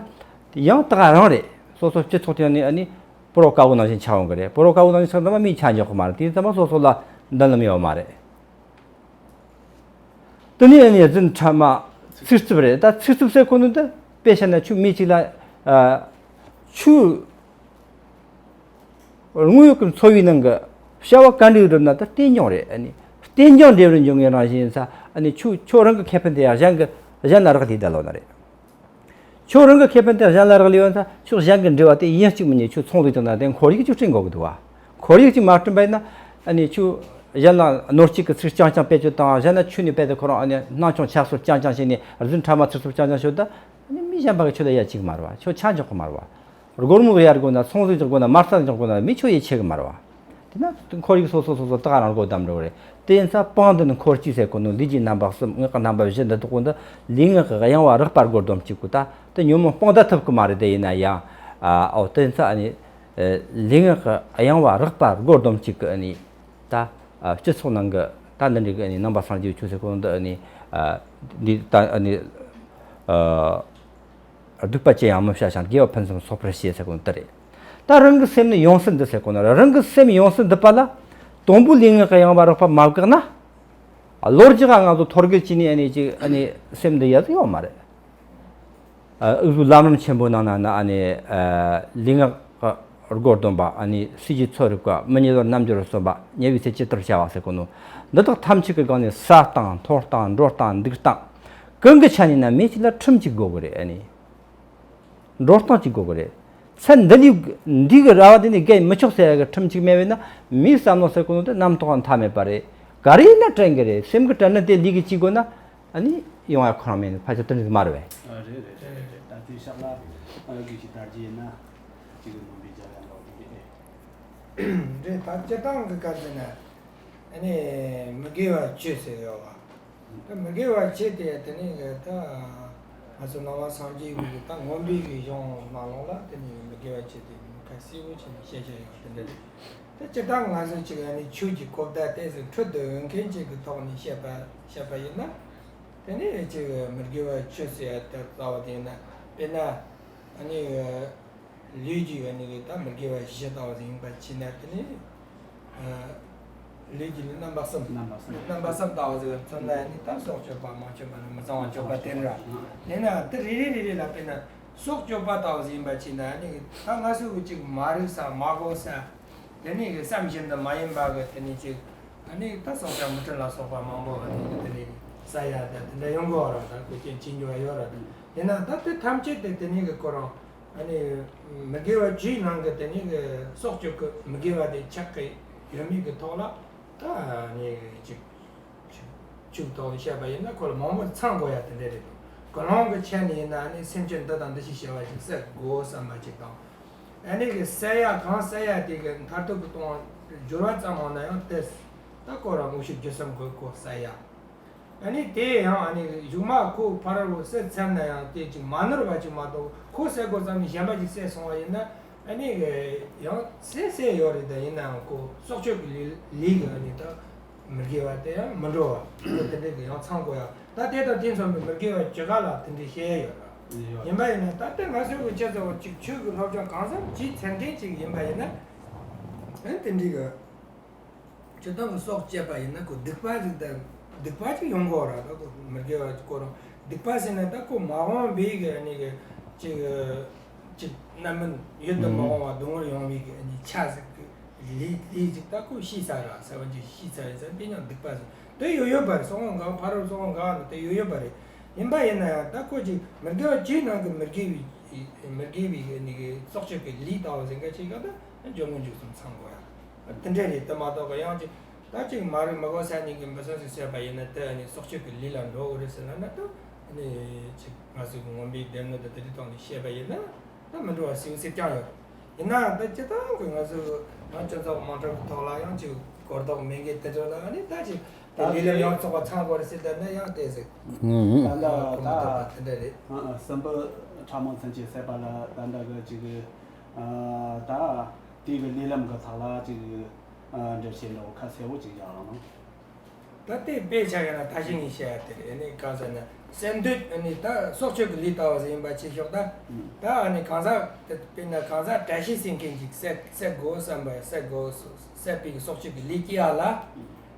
ཡང་ད་ག་རང་རེད། སོ་སོ་སྤྱི་ཚོགས་དེ་ནི་ཨ་ནི་པོ་རོ་དཀར་པོ་ནང་བཞིན་ཆགས་ཡོང་གི་རེད། པོ་རོ་དཀར་པོ་ནང་བཞིན་ཆགས་ན་མི་ཆ་འཇོག་གི་མ་རེད། དེ་ཙམ་པ་སོ་སོ་ལ་མདུན་ལམ་ཡོད་མ་རེད། དེ་ནས་ཨ་ནི་རྫུན། ཕྲ་མ། ཚིག་རྩུབ་རེད། ད་ཚིག་རྩུབ་ཟེར་གོ་ནི་འདི་དཔེ་བཤད་ན་ཆུ་མི་གཅིག་ལ་ཨ་ཆུ་དངོས་ཡོད་ཀྱི་འཚོ་བའི་ནང་གི་བྱ་བ་ག་འདྲ་བསྒྲུབ་ན་ད་རྟེན་འབྱུང་རེད། ཨ་ནི་རྟེན་འབྱུང་འབྲས་བུར་འབྱུང་བའི་རང་བཞིན་ཡིན་ཙང་། ཨ་ནི་ཆུ་ཁྱོད་རང་གི་ཁེ་ཕན་དེ་ཡང་གཞན་གྱི་གཞན་ལ་རག་ལས་བསྡད་ལོ་ན་རེད། ཁྱོད་རང་གི་ཁེ་ཕན་དེ་གཞན་ལ་རག་ལས་ཡོད་ན་ཁྱོད་གཞན་གྱི་འབྲེལ་བ་དེ་ཡིན་གཅིག་མིན་གཉིས་ཁྱོད་ཚོང་ཟོག་དང་ན་དེ་ཁོར་ཡུག་ཅིག་བསྐྲུན་དགོས་ཀྱི་འདུག་བ། ཁོར་ཡུག་ཅིག་མ་བསྐྲུན་པ་ཡིན་ན་ཨ་ནི་ཁྱོད་གཞན་ལ་ནོར་སྐྱིད་ཀྱི་ཚིག་རྐྱང་རྐྱང་སྤེལ་ཆོག་དང་། གཞན་ན་ཁྱོད་ནི་དཔེ་དེ་ཁོ་རང་ཨ་ནི་སྣང་ཆུང་ཆགས་སོ་རྐྱང་རྐྱང་བྱས་ནས་རྫུན་ཕྲ་མ་ཚིག་རྩུབ་རྐྱང་རྐྱང་ཤོད་ད། ཨ་ནི་མི་གཞན་པ་གི་ཁྱོད་ལ་ཡ་གཅིག་མ་རེད་བ། ཁྱོད་ཆ་འཇོག་གི་མ་རེད་བ། སྒོར་མོ་གི་ཡར་དགོས་ན། ཚོང་ཟོག་འཇོག་དགོས་ན། མ་རྩ་འཇོག་དགོས་ན་མི་ཁྱོད་ཡིད་ཆེས་གི་མ་རེད་བ། དེ་ན་ཁོར་ཡུག་སོ་སོ་སོ་སོ་ད་ག་རང་སྒོ་བསྡམས་འགྲོ་གི་རེད། དེ་ཡིན་ཙང་སྤང་བདུན་འཁོར་བཅས་ཟེར་གོ་ནོ་ལུས་ཀྱི་རྣམ་པ་གསུམ་ངག་གི་རྣམ་པ་བཞི་འདི་དག་གོ་འདི་ལུས་ངག་གི་གཡེང་བ་རགས་པར་སྒོར་སྡོམ་གཅིག་གོ་ད་དེ་ཉོན་མོངས་སྤང་ད་ཐུབ་གི་མ་རེད། དེ་ཡིན་ན་ཡང་ཨ་འོ་དེ་ཡིན་ཙང་ཨ་ནི་ལུས་ངག་གི་གཡེང་བ་རགས་པར་སྒོར་སྡོམ་གཅིག་གི་ཨ་ནི་ད་སྤྱི་ཚོགས་ནང་གི་ད་འདི་འདྲའི་གི་ཨ་ནི་ནང་པ་སངས་རྒྱས་ཆོས་ཟེར་གོ་ནོ་འདི་ཨ་ནི་འདི་ད་ཨ་ནི་ཨ། སྡིག་པ་ཅི་ཡང་མི་བྱ་ཞིང་། དགེ་བ་ཕུན་སུམ་ཚོགས་པར་བྱེད་ཟེར་གོ་ནོ་དེ་རེད། ད་རང་གི་སེམས་ནི་ཡོངས་སུ་འདུལ་ཟེར་གོ་ནོ་རེད། རང་གི་སེམས་ཡོངས་སུ་འདུལ་པ་ལ་དང་པོ་ལུས་ངག་གི་གཡེང་བ་རགས་པ་མ་བཀག་ན། ལོ་རྒྱུས་ང་ཚོ་ཐོར་རྒོལ་བྱས་ནས་ཨ་ནི་ཅིག་ཨ་ནི་སེམས་འདུལ་ཡ་ཟིག་ཡོད་མ་རེད། ཨ་འུ་ཚོའི་ལམ་རིམ་ཆེན་པོ་ནང་ན་ན་ཨ་ནི་ཨ་ལུས་ངག་གི་སྒོ་སྡོམ་པ། ཨ་ནི་སྲིད་ཞིའི་ཚོགས་རིག་པ། མི་ཉིད་ལ་རྣལ་འབྱོར་རུ་གསུངས་པ། ཉེ་བའི་ཚེ་ཇི་ལྟར་བྱ་བ་ཟེར་གོ་ནོ། འདི་དག་ཐམས་ཅད་ཀྱི་སྒང་ནས་ཟ་སྟངས། འཐུང་སྟངས། འགྲོ་སྟངས། འདུག་སྟངས། གང་གི་ཆ་ནས་ན་མི་གཅིག་ལ་ཁྲིམས་གཅིག་དགོས་གི་རེད། ཨ་ནི་འགྲོ་སྟངས་གཅིག་དགོས་གི་རེད། ཚེ་འདི་ལས་འདི་གི་ར་བ་འདི་ནས་བརྒལ་མི་ཆོག་ཟེར་ཡ་གི་ཁྲིམས་གཅིག་མེད་པས་ན་མིའི་བསམ་བློ་ཟེར་གོ་ནོ་དེ་རྣམ་རྟོག་མཐའ་མེད་པ་རེད། ག་རེ་ཡིན་ན་དྲན་གི་རེད། སེམས་ཀྱི་དྲན་ནི་དེ་ལུས་ཀྱིས་བྱེད་དགོས་ན། ཨ་ནི་ཡོང་ཡ་ཁོ་རང་མེད་ནི་ཕལ་ཆེར་དེ་འདྲ་མ་རེད་བས། ཨ་རེད་རེད་རེད་རེད། ད་དེ་ཤག་ལ་ཨ་གི་ཞིག་དར་རྒྱས་ཡིན་ན་ཅིག་གི་ནོར་འདི་རྒྱག་ཡ་འགྲོ་གི་རེད། རེད། ད་སྤྱིར་བཏང་གི་སྐབས་དེ་ན་ཨ་ནི་མི་དགེ་བ་བཅུ་ཟེར་ཡོད་བ། ད་མི་དགེ་བ་བཅུ་དེ་དེ་ནི་གི་ད་ང་ཚོ་ནང་པ་སངས་རྒྱས་ཀྱི་ད་མངོན་པའི་གི་གཞུང་ནང་ལོགས་ལ་དེ་ནི་མི་དགེ་བ་བཅུ་དེ་ནི་ཁ་གསལ་པོ་བྱས་ནས་བཤད་བྱ་ཡོད་དེ་འདྲ་རེད། ད་སྤྱིར་བཏང་ང་ཚོ་ཅིག་ཨ་ནི་ཆོས་ཀྱི་གོ་བརྡ་དེ་ཚོ་འཕྲོད་དུ་འོང་མཁན་ཅིག་གི་ཐོག་ནས་བཤད་པ་བཤད་པ་ཡིན་ན། དེ་ནས་ཅིག་མི་དགེ་བ་བཅུ་ཟེར་ཡ་དེ་རྩ་བ་དེ་ཡིན་ན། དཔེར་ན་ཨ་ནི་ལུས་ཀྱི་ཨ་ནི་ད་མི་དགེ་བ་བཞི་ལྟ་བུ་ཟིག་ཡིན་པ་བྱས་ན། དེ་ནས་ལུས་ཀྱི་ལས་རྣམ་པ་གསུམ། རྣམ་པ་གསུམ། རྣམ་པ་གསུམ་ལྟ་བུ་ཟིག་མཚོན་ན། ཨ་ནི་ད་སྲོག་གཅོད་པ། དམངས་གཅོད་པ་དང་མི་གཙང་བ་སྤྱོད་པ་དེ་འདྲ། དེ་ན་དེ་རེ་རེ་རེ་རེ་ལ་དཔེར་ན། སྲོག་གཅོད་པ་ལྟ་བུ་ཟིན་པ་ཅིག་ན་ནི་ད་ང་ཚོ་གི་ཅིག་མ་རིག་ས་མ་གོ་ས། དེ་ནས་གི་བསམ་བཞིན་དུ་མ་ཡིན་པ་གི་དེ་ནས་ཅིག་ཨ་ནི་ད་སྲོག་ཆགས་མུ་ཏིག་ལ་སོགས་པ་མང་པོ་གི་དེ་ནས་གི་ཟ་ཡ་ད་དེ་འདྲ་ཡོང་གི་ཡོད་ར། ད་གོ་རྐྱེན་ཅི་འགྱུར་བ་ཡོད་ར། ད་ཡིན་ན་ད་དེ་ཐམས་ཅད་དེ་དེ་ནས་གི་ཁོ་རང་ཨ་ནི་མི་དགེ་བ་བཅུའི་ནང་གི་དེ་ནས་གི་སྲོག་གཅོད་གི་མི་དགེ་བ་དེ་ཆགས་གི་ཡོད་མེད་གི་ཐོག་ལ་ད་ཨ་ནི་ཅིག་ཆུ་ཐོག་ནས་བཤད་པ་ཡིན་ན་ཁོ་ལ་མང་པོ་ཚང་དགོས་ཡ་དེ་འདྲ་རེད་དོ། ཀུན་སློང་གི་ཆ་ནས་ཡིན་ན་ནི་སེམས་ཅན་འདི་དང་འདི་ཞེས་བྱ་བ་ཞིག་བསད་དགོས་བསམ་པ་ཅིག་དང་། ཨ་ནི་གི་བསད་ཡ་གང་བསད་ཡ་དེ་གི་མཐར་ཐུག་གི་གཏོང་བ་སྦྱོར་བ་ཙམ་འོང་ན་ཡང་དེ་ད་ཁོ་རང་དངོས་ཤུགས་བརྒྱུད་གསུམ་གི་ཁོ་བསད་ཡ། ཨ་ནི་དེ་ཡང་ཨ་ནི་གཞུག་མ་ཁོ་ཕ་རོལ་བོ་བསད་ཚར་ན་ཡང་དེ་ཅིག་མ་ནོར་བ་ཅིག་མ་གཏོགས་ཁོ་བསད་དགོས་ཙམ་ནས་གཞན་པ་ཅིག་བསད་སོང་བ་ཡིན་ན་ཨ་ནི་གི་ཡང་བསད་བསད་ཡོད་རེད། ད་ཡིན་ནའང་ཁོ་སྲོག་གཅོད་ཀྱི་ལས་ལས་ཀྱི་ཨ་ནི་ད། མི་དགེ་བ་དེ་ཡང་མི་འགྲོ་བ་དེ་འདྲ་གི་ཡང་ཚང་དགོས་ཡ། ད་དེ་དང་དེ་མཚུངས་པའི་མི་དགེ་བ་བཅུ་ཁ་ལ་དེ་འདྲའི་བཤད་ཡ་ཡོད་ར། ཡོད། ཡིན་པ་ཡིན་ན་ད་ལྟ་ང་ཚོའི་གི་སྤྱི་ཚོགས་ཅིག་ཆོས་ཀྱི་སློབ་སྦྱོང་གང་འཚམ་བྱས་ཚར་མཁན་ཅིག་ཡིན་པ་ཡིན་ན། ཨ་དེ་འདྲའི་གི་སྤྱིར་བཏང་གི་སྲོག་བཅད་པ་ཡིན་ན་ཁོ་སྡིག་པ་ཞིག་དང་སྡིག་པ་ཅིག་ཡོང་གི་ཡོད་ར། ད་ཁོ་མི་དགེ་བ་ཁོ་རང་སྡིག་པ་ཟེར་ན་ད་ཁོ་མ་འོངས་པའི་གི་ཨ་ནི་གི་ཅིག་ཅིག་རྣམ་སྨིན་ཡུལ་དུ་མི་འོང་བ་སྡུག་བསྔལ་ཡོང་བའི་གི་ཨ་ནི་ཆ་ཟིག་གི་ལས་ལས་ཅིག་ད་ཁོ་ཤེས་ཚར་ར། ཟེར་བ་ཅིག་ཤེས་ཚར་ཡིན་ཙང་དེ་ཡང་སྡིག་པ་ཟིག་དེ་ཡོད་ཡོད་པ་རེད། སྲོག་དབང་འགལ་ཕ་རོལ་སྲོག་དབང་འགལ་ནི་དེ་ཡོད་ཡོད་པ་རེད། ཡིན་པ་ཡིན་ན་ཡང་ད་ཁོ་ཅིག་མི་དགེ་བ་བཅུའི་ནང་གི་མི་དགེ་བའི་མི་དགེ་བའི་གི་ཨ་ནི་གི་སྲོག་གཅོད་ཀྱི་ལས་ལྟ་བུ་ཟིག་ག་ཅིག་ག་ད་སྦྱོར་དངོས་འཇུག་གསུམ་ཚང་དགོས་ཡ། དེ་འདྲ་རེད། དེ་མ་གཏོགས་གི་ཡང་ཅིག་ད་ཅིག་མ་རིག་མི་གོ་ས་ནས་གི་འབུ་སྲིན་ཟིག་བསད་པ་ཡིན་ན་དེ་ཨ་ནི་སྲོག་གཅོད་ཀྱི་ལས་ལ་འགྲོ་གི་རེད་ཟེར་ན་ན་ད་ཨ་ནི་ཅིག་ང་ཚོའི་གི་མངོན་པའི་སྡེ་སྣོད་དང་དེ་འདྲའི་ཐོག་ནས་བཤད་པ་ཡིན་ན་ད་མི་འགྲོ་བ་སིའུ་སིར་ཀྱང་ཡོད། ཡིན་ནའང་ད་སྤྱིར་བཏང་གི་ང་ཚོའི་ཡང་སྤྱི་ཚོགས་དམངས་ཁྲོད་ཀྱི་ཐོག་ལ་ཡང་ཅིག་གོ་རྟོགས་མེད་མཁན་དེ་ཚོ་ལ་ཨ་ནི་ད་ཅིག་དེ་ལས་ལམ་ཡང་ཚོགས་པ་ཚང་དགོས་རེད་ཟེར་ད་ན་ཡང་དེ་ཟིག་ད་ལྟ་གོ་མི་ཐུབ་པ་དེ་འདྲ་རེད། སྲིན་པོ་ཁྲ་མོ་མཚན་གྱིས་བསད་པ་ལ་ད་ལྟ་གི་ཅིག་ད་དེ་གི་ལས་ལམ་གི་ཐོག་ལ་ཅིག་འགྲེལ་བཤད་ལོ་ཁ་གསལ་བོ་ཅིག་རྒྱག་རོགས་གནང་། ད་ལྟའི་དཔེ་ཆ་ཡིན་ན་ད་གཞི་ནས་བཤད་ཡ་དེ་རེད། ཨ་ནི་གང་ཟེར་ན་བསད་འདོད་ཨ་ནི་ད་སྲོག་གཅོད་ཀྱི་ལས་ལྟ་བུ་ཟིག་ཡིན་པ་ཆེ་ཤོས་ད། ད་ཨ་ནི་གང་ཟག་དེ་དཔེར་ན་གང་ཟག་བཀྲ་ཤིས་ཟེར་མཁན་ཅིག་བསད་བསད་དགོས་བསམ་པ་བསད་དགོས་བསད་པའི་སྲོག་གཅོད་ཀྱི་ལས་སྐྱེ་ཡ་ལ།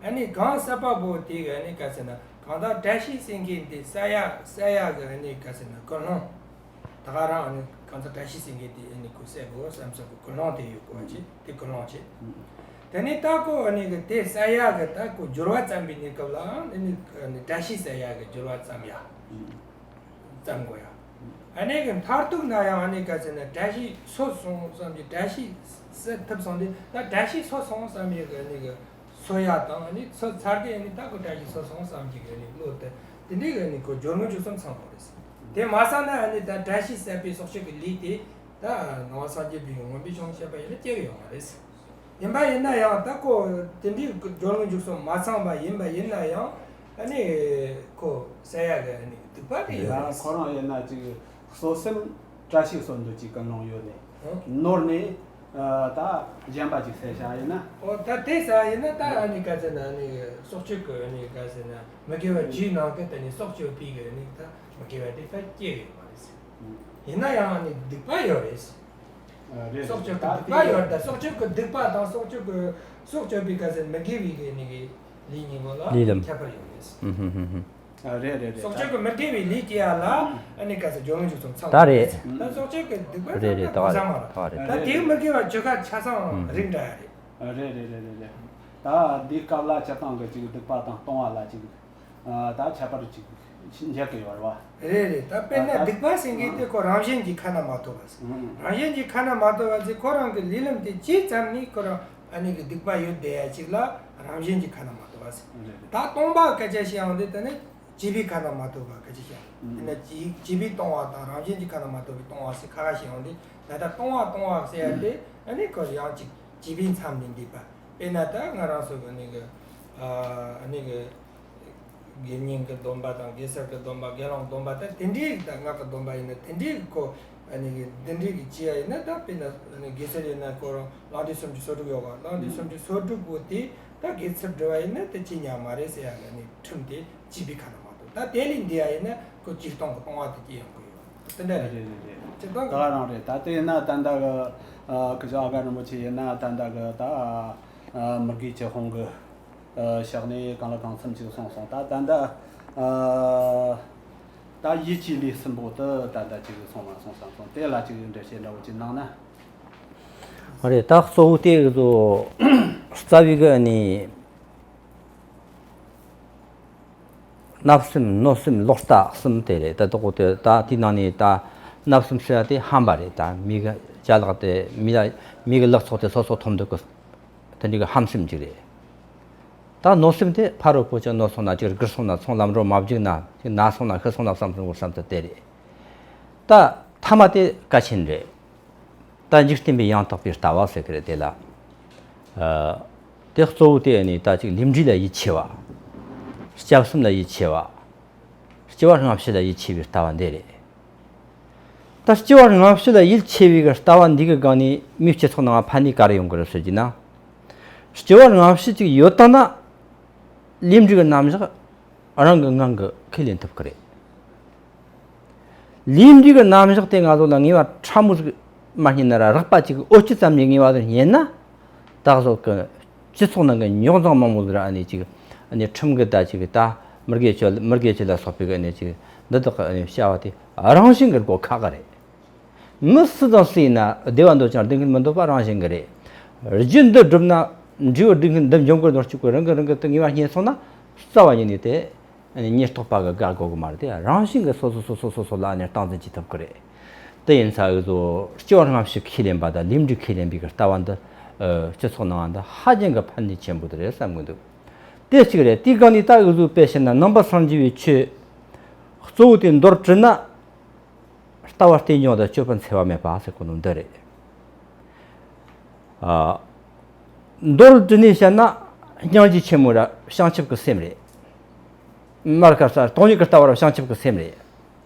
ཨ་ནི་གང་བསད་པ་པོ་དེ་གི་ཨ་ནི་ག་ཟེར་ན་གང་ཟག་བཀྲ་ཤིས་ཟེར་མཁན་དེ་བསད་ཡ་བསད་ཡ་གི་ཨ་ནི་ག་ཟེར་ན་ཀུན་སློང་། ད་ག་རང་ཨ་ནི་གང་ཟག་བཀྲ་ཤིས་ཟེར་མཁན་དེ་ཨ་ནི་ཁོ་བསད་དགོས་བསམ་བསམ་གི་ཀུན་སློང་དེ་ཡོད་དགོས་པ་ཅིག་དེ་ཀུན་སློང་བྱེད། དེ་ནས་ད་ཁོ་ཨ་ནི་གི་དེ་བསད་ཡ་གི་ད་ཁོ་སྦྱོར་བ་བརྩམས་པའི་གནས་སྐབས་ལའང་ཨ་ནི་ཨ་ནི་བཀྲ་ཤིས་བསད་ཡ་གི་སྦྱོར་བ་བརྩམས་ཡ། བརྩམས་དགོས་ཡ། ཨ་ནི་གི་མཐར་ཐུག་ན་ཡང་ཨ་ནི་ག་ཟེར་ན་བཀྲ་ཤིས་གསོད་སོང་བསམ་གྱི་བཀྲ་ཤིས་བསད་ཐུབ་སོང་དུས་ད་བཀྲ་ཤིས་གསོད་སོང་བསམ་ཡ་གི་ཨ་ནི་གི་གསོད་ཡ་དང་ཨ་ནི་གསོད་ཚར་དུས་ཨ་ནི་ད་ཁོ་བཀྲ་ཤིས་གསོད་སོང་བསམ་གྱི་ཨ་ནི་བློ་དེ་དེ་འདྲའི་ཨ་ནི་ཁོ་སྦྱོར་དངོས་འཇུག་གསུམ་ཚང་དགོས་རེད། དེ་མ་ཚང་ན་ཨ་ནི་ད་བཀྲ་ཤིས་བསད་པའི་སྲོག་གཅོད་ཀྱི་ལས་དེ་ད་ནང་པ་སངས་རྒྱས་པའི་ངོ་མ་བྱུང་བཤད་པ་ཡིན་ན་སྐྱེ་གི་ཡོད་མ་རེད། ཡིན་པ་ཡིན་ན་ཡང་ད་ཁོ་དེ་འདྲའི་སྦྱོར་དངོས་འཇུག་གསུམ་མ་ཚང་བ་ཡིན་པ་ཡིན་ན་ཡང་ཨ་ནི་ཁོ་བསད་ཡ་གི་ཨ་ནི་སྡིག་པ་དེ་ཡོད་རེད། ཁོ་རང་ཡིན་ན་ཅིག་གསོད་སེམས་བཀྲ་ཤིས་གསོད་འདོད་ཀྱི་ཀུན་སློང་ཡོད་ནས་ནོར་ནས་ད་གཞན་པ་ཅིག་བསད་བཞག་ཡིན་ན། ཨོ་ད་དེ་ཟེར་ཡིན་ན་ད་ཨ་ནི་ག་ཟེར་ན་ཨ་ནི་སྲོག་གཅོད་ཀྱི་ཨ་ནི་ག་ཟེར་ན་མི་དགེ་བ་བཅུའི་ནང་གི་ད་ནི་སྲོག་གཅོད་པའི་གི་ཨ་ནི་ད་མི་དགེ་བ་དེ་ད་སྐྱེ་ཡོད་མ་རེད་ཟེར། ཡིན་ན་ཡང་ཨ་ནི་སྡིག་པ་ཡོད་རེད་ཟེར། རེད། སྲོག་གཅོད་ཀྱི་སྡིག་པ་ཡོད་རེད། ད་སྲོག་གཅོད་ཀྱི་སྡིག་པ་དང་སྲོག་གཅོད་ཀྱི་སྲོག་གཅོད་པའི་ག་ཟེར་མི་དགེ་བའི་གི་ཨ་ནི་གི་ལས་གཉིས་པོ་ལ་ལས་ལམ་ཁྱད་པར་ཡོད་རེད་ཟེར། རེད་རེད་རེད། སྲོག་གཅོད་ཀྱི་མི་དགེ་བའི་ལས་སྐྱེ་ཡ་ལ་ཨ་ནི་ག་ཟེར་སྦྱོར་དངོས་འཇུག་གསུམ་ཚང་ད་རེད། ད་སྲོག་གཅོད་ཀྱི་སྡིག་པ་རེད་རེད། ད་ག་རེད་ད་ག་རེད། ད་དེའི་མི་དགེ་བ་བཅུ་ཁ་ཆ་ཚང་རིགས་འདྲ་ཡ་རེད། རེད་རེད་རེད་རེད། ད་འདི་སྐབས་ལ་སྤྱིར་བཏང་གི་ཅིག་སྡིག་པ་དང་ལྟུང་བ་ལ་ཅིག་ད་ཁྱད་པར་ཅིག་འཇལ་གི་ཡོད་རེད་བ། རེད་རེད། ད་དཔེར་ན་སྡིག་པ་ཟེར་མཁན་དེ་ཁོ་རང་གཞན་གྱི་ཁ་ན་མ་ཐོ་བ་ཟེར། རང་གཞན་གྱི་ཁ་ན་མ་ཐོ་བ་ཟེར་ཁོ་རང་གི་ལས་ལམ་དེ་ཅི་ཙམ་ནས་ཁོ་རང་ཨ་ནི་གི་སྡིག་པ་ཡོད་བསྡད་ཡ་ཅིག་ལ་རང་གཞན་གྱི་ཁ་ན་མ་ཐོ་བ་ཟེར། ད་སྟོང་པ་སྐད་ཆ་བཤད་ཡོང་དུས་དེ་ནི་བྱིས་པའི་ཁ་ན་མ་ཐོ་བ་སྐད་ཆ་བཤད་ཡོང་དུས་ན་བྱིས་བྱིས་པའི་ལྟུང་བ་དང་རང་གཞན་གྱི་ཁ་ན་མ་ཐོ་བའི་ལྟུང་བ་ཟེར་ཁ་ཁ་བཤད་ཡོང་དུས་ད་ལྟ་ལྟུང་བ་ལྟུང་བ་ཟེར་ཡ་དེ་ཨ་ནི་ཁོ་ཡང་ཅིག་བྱིས་པའི་མཚམས་ནས་འདས་པ། དཔེར་ན་ད་ང་རང་ཚོ་གི་ནི་གི་ཨ་ནི་གི་དགེ་བསྙེན་གི་སྡོམ་པ་དང་དགེ་སེར་གི་སྡོམ་པ་དགེ་སློང་སྡོམ་པ་ད་དེ་འདྲའི་ད་སྔགས་གི་སྡོམ་པ་ཡིན་ན་དེ་འདྲའི་གི་ཁོ་ཨ་ནི་གི་དེ་འདྲའི་གི་བྱས་ཡ་ཡིན་ན་ད་དཔེར་ན་ཨ་ནི་དགེ་སེར་ཡིན་ན་ཁོ་རང་ལྷག་འདོད་སུམ་ཅུ་སོ་དྲུག་ཡོད་ག་ལྷག་འདོད་སུམ་ཅུ་སོ་དྲུག་པོ་དེ་ད་དགེ་ཚུལ་སྒྲུབ་པ་ཡིན་ན་དེ་ཅི་ཉག་མ་རེད་ཟེར་ཡ་གི་ཨ་ནི་ཁྲིམས་དེ་བྱིས་པའི་ཁ་ན་མ་ཐོ། ད་དེ་ལས་འདས་ཡ་ཡིན་ན་ཁོ་ཅིག་སྟོང་གི་ལྟུང་བ་དེ་སྐྱེ་ཡོང་གི་ཡོད་དེ་འདྲ་རེད། རེད་རེད་རེད། ཅིག་སྟོང་ད་ག་རང་རེད། ད་དེ་ཡིན་ན་ད་ལྟ་གི་ཨ་ཁི་ཅག་ཨ་དཀར་རིན་པོ་ཆེ་ཡིན་ན་ད་ལྟ་གི་ད་ཨ་མི་དགེ་བཅུ་སྤོང་གི་ཨ་ཕྱག་ནས་གང་ལ་གང་འཚམ་ཅིག་གསུངས་སོང་། ད་ད་ལྟ་ཨ་ད་ ད་ཡིད་ཀྱི་ལས་གསུམ་པོ་དེ་ད་ལྟ་ཅིག་སོང་བ་སོང་བསམ་སོང་། དེ་ལ་ཅིག་འགྲེལ་བཤད་འདྲ་བོ་ཅིག་གནང་ན། ཨ་རེད། ད་གཙོ་བོ་དེ་གི་ཚོ་རྩ་བའི་གི་ནི། བརྣབ་སེམས་གནོད་སེམས་ལོག་ལྟ་གསུམ་དེ་རེད། ད་དོག་དེ་ད་དེའི་ནང་ནས་ད་བརྣབ་སེམས་ཟེར་བ་དེ་ཧམ་པ་རེད། ད་མི་གི་ཅ་ལག་དེ་མི་ལ་མི་གི་ལག་ཚོགས་དེ་སོ་སོ་ཐོབ་འདོད་གི་དེ་འདྲ་གི་ཧམ་སེམས་ཅིག་རེད། ད་གནོད་སེམས་དེ་ཕ་རོལ་པོ་ཅིག་གནོད་སོང་ན་ཅིག་སྒིར་སོང་ན་ཚོང་ལམ་འགྲོ་མ་བརྒྱུགས་ན་ཅིག་ན་སོང་ན་ཤི་སོང་ན་བསམ་སོང་བསམ་ཚུལ་དེ་རེད། ད་ཐ་མ་དེ་གལ་ཆེན་རེད། ད་འཇིག་རྟེན་པའི་ཡང་དག་པའི་ལྟ་བ་ཟེར་གི་རེད་དེ་ལ། ཨ། དེ་གཙོ་བོ་དེ་ནི་ད་ཅིག་ལས་འབྲས་ལ་ཡིད་ཆེས་པ། སྐྱབས་གསུམ་ལ་ཡིད་ཆེས་པ། སྐྱེ་བ་སྔ་ཕྱི་ལ་ཡིད་ཆེས་པའི་ལྟ་བ་འདི་རེད། ད་སྐྱེ་བ་སྔ་ཕྱི་ལ་ཡིད་ཆེས་པའི་གི་ལྟ་བ་འདི་གི་སྒང་ནས་མིའི་སྤྱི་ཚོགས་ནང་ཕན་ནུས་ག་རེ་ཡོང་གི་རེད་ཟེར་གྱི་ན། སྐྱེ་བ་སྔ་ཕྱི་ཅིག་ཡོད་དང་ན། ལས་འབྲས་ཀྱི་རྣམ་གཞག་རང་གི་ངང་གིས་ཁས་ལེན་ཐུབ་ཀྱི་རེད། ལས་འབྲས་ཀྱི་རྣམ་གཞག་དེ་ང་ཚོ་ལ་ངེས་པ་ཕྲ་མོ་ཟིག་མ་རྙེད་ན་ར་རགས་པ་ཅིག་འོ་སྐྱི་ཙམ་གྱི་ངེས་པ་ཟིག་རྙེད་ན། ད་གཟོད་ཀྱི་སྤྱི་ཚོགས་ནང་གི་རྙོག་འཛིང་མང་པོ་ཟིག་ར་ཨ་ནི་ཅིག་ཨ་ནི་ཁྲིམས་ཀྱི་ད་ཅིག་ད་མི་དགེ་བཅུ་མི་དགེ་བཅུ་ལ་སོགས་པའི་གི་ཨ་ནི་ཅིག་འདི་དག་གི་ཨ་ནི་བྱ་བ་དེ་རང་བཞིན་གྱི་སྒོ་ཁ་གི་རེད། མི་སུ་དང་སུ་ཡིན་ན་བདེ་བ་འདོད་ཀྱང་སྡུག་བསྔལ་མི་འདོད་པ་རང་བཞིན་གྱི་རེད། རྒྱུ་འདི་བསྒྲུབས་ན་འབྲས་བུ་སྡུག་བསྔལ་འདི་འབྱུང་གི་འདོད་གཅིག་པུ་རང་གི་རང་གི་དེ་ངེས་པ་རྙེད་སོང་ན་རྩ་བ་ཉིད་ནས་དེ་ཉེན་རྟོག་པ་གི་དགའ་དགོས་གི་མ་རེད། དེ་རང་བཞིན་གྱི་སོ་སོ་སོ་སོ་སོ་སོ་ལ་ནས་སྟངས་འཛིན་བྱེད་ཐུབ་ཀྱི་རེད། དེ་ཡིན་ཙང་འུ་ཚོ་སྐྱེ་བ་སྔ་ཕྱི་ཁས་ལེན་པ་དང་ལས་འབྲས་ཁས་ལེན་པའི་གི་ལྟ་བ་འདི་སྤྱི་ཚོགས་ནང་འདི་ཧ་ཅང་གི་ཕན་ནུས་ཆེན་པོ་དེ་རེད་བསམ་གི་འདུག་དེ་གཅིག་རེད། དེའི་སྒང་ནས་ད་འུ་ཚོ་དཔེ་བཤད་ན་ནང་པ་སངས་རྒྱས་པའི་ཆོས་གཙོ་བོ་དེ་མདོར་དྲིལ་ན། ལྟ་བ་བརྟན་འགྱུར་དང་སྤྱོད་པ་འཚེ་བ་མེད་པ་ཟེར་གོ་ནོ་འདི་རེད། ཨ། མདོར་བསྡུས་ནས་བཤད་ན་སྙིང་རྗེ་ཆེན་མོ་ར་བྱང་ཆུབ་ཀྱི་སེམས་རེད། མར་ཁ་ས་སྟོང་ཉིད་ཀྱི་ལྟ་བ་ར་བྱང་ཆུབ་ཀྱི་སེམས་རེད།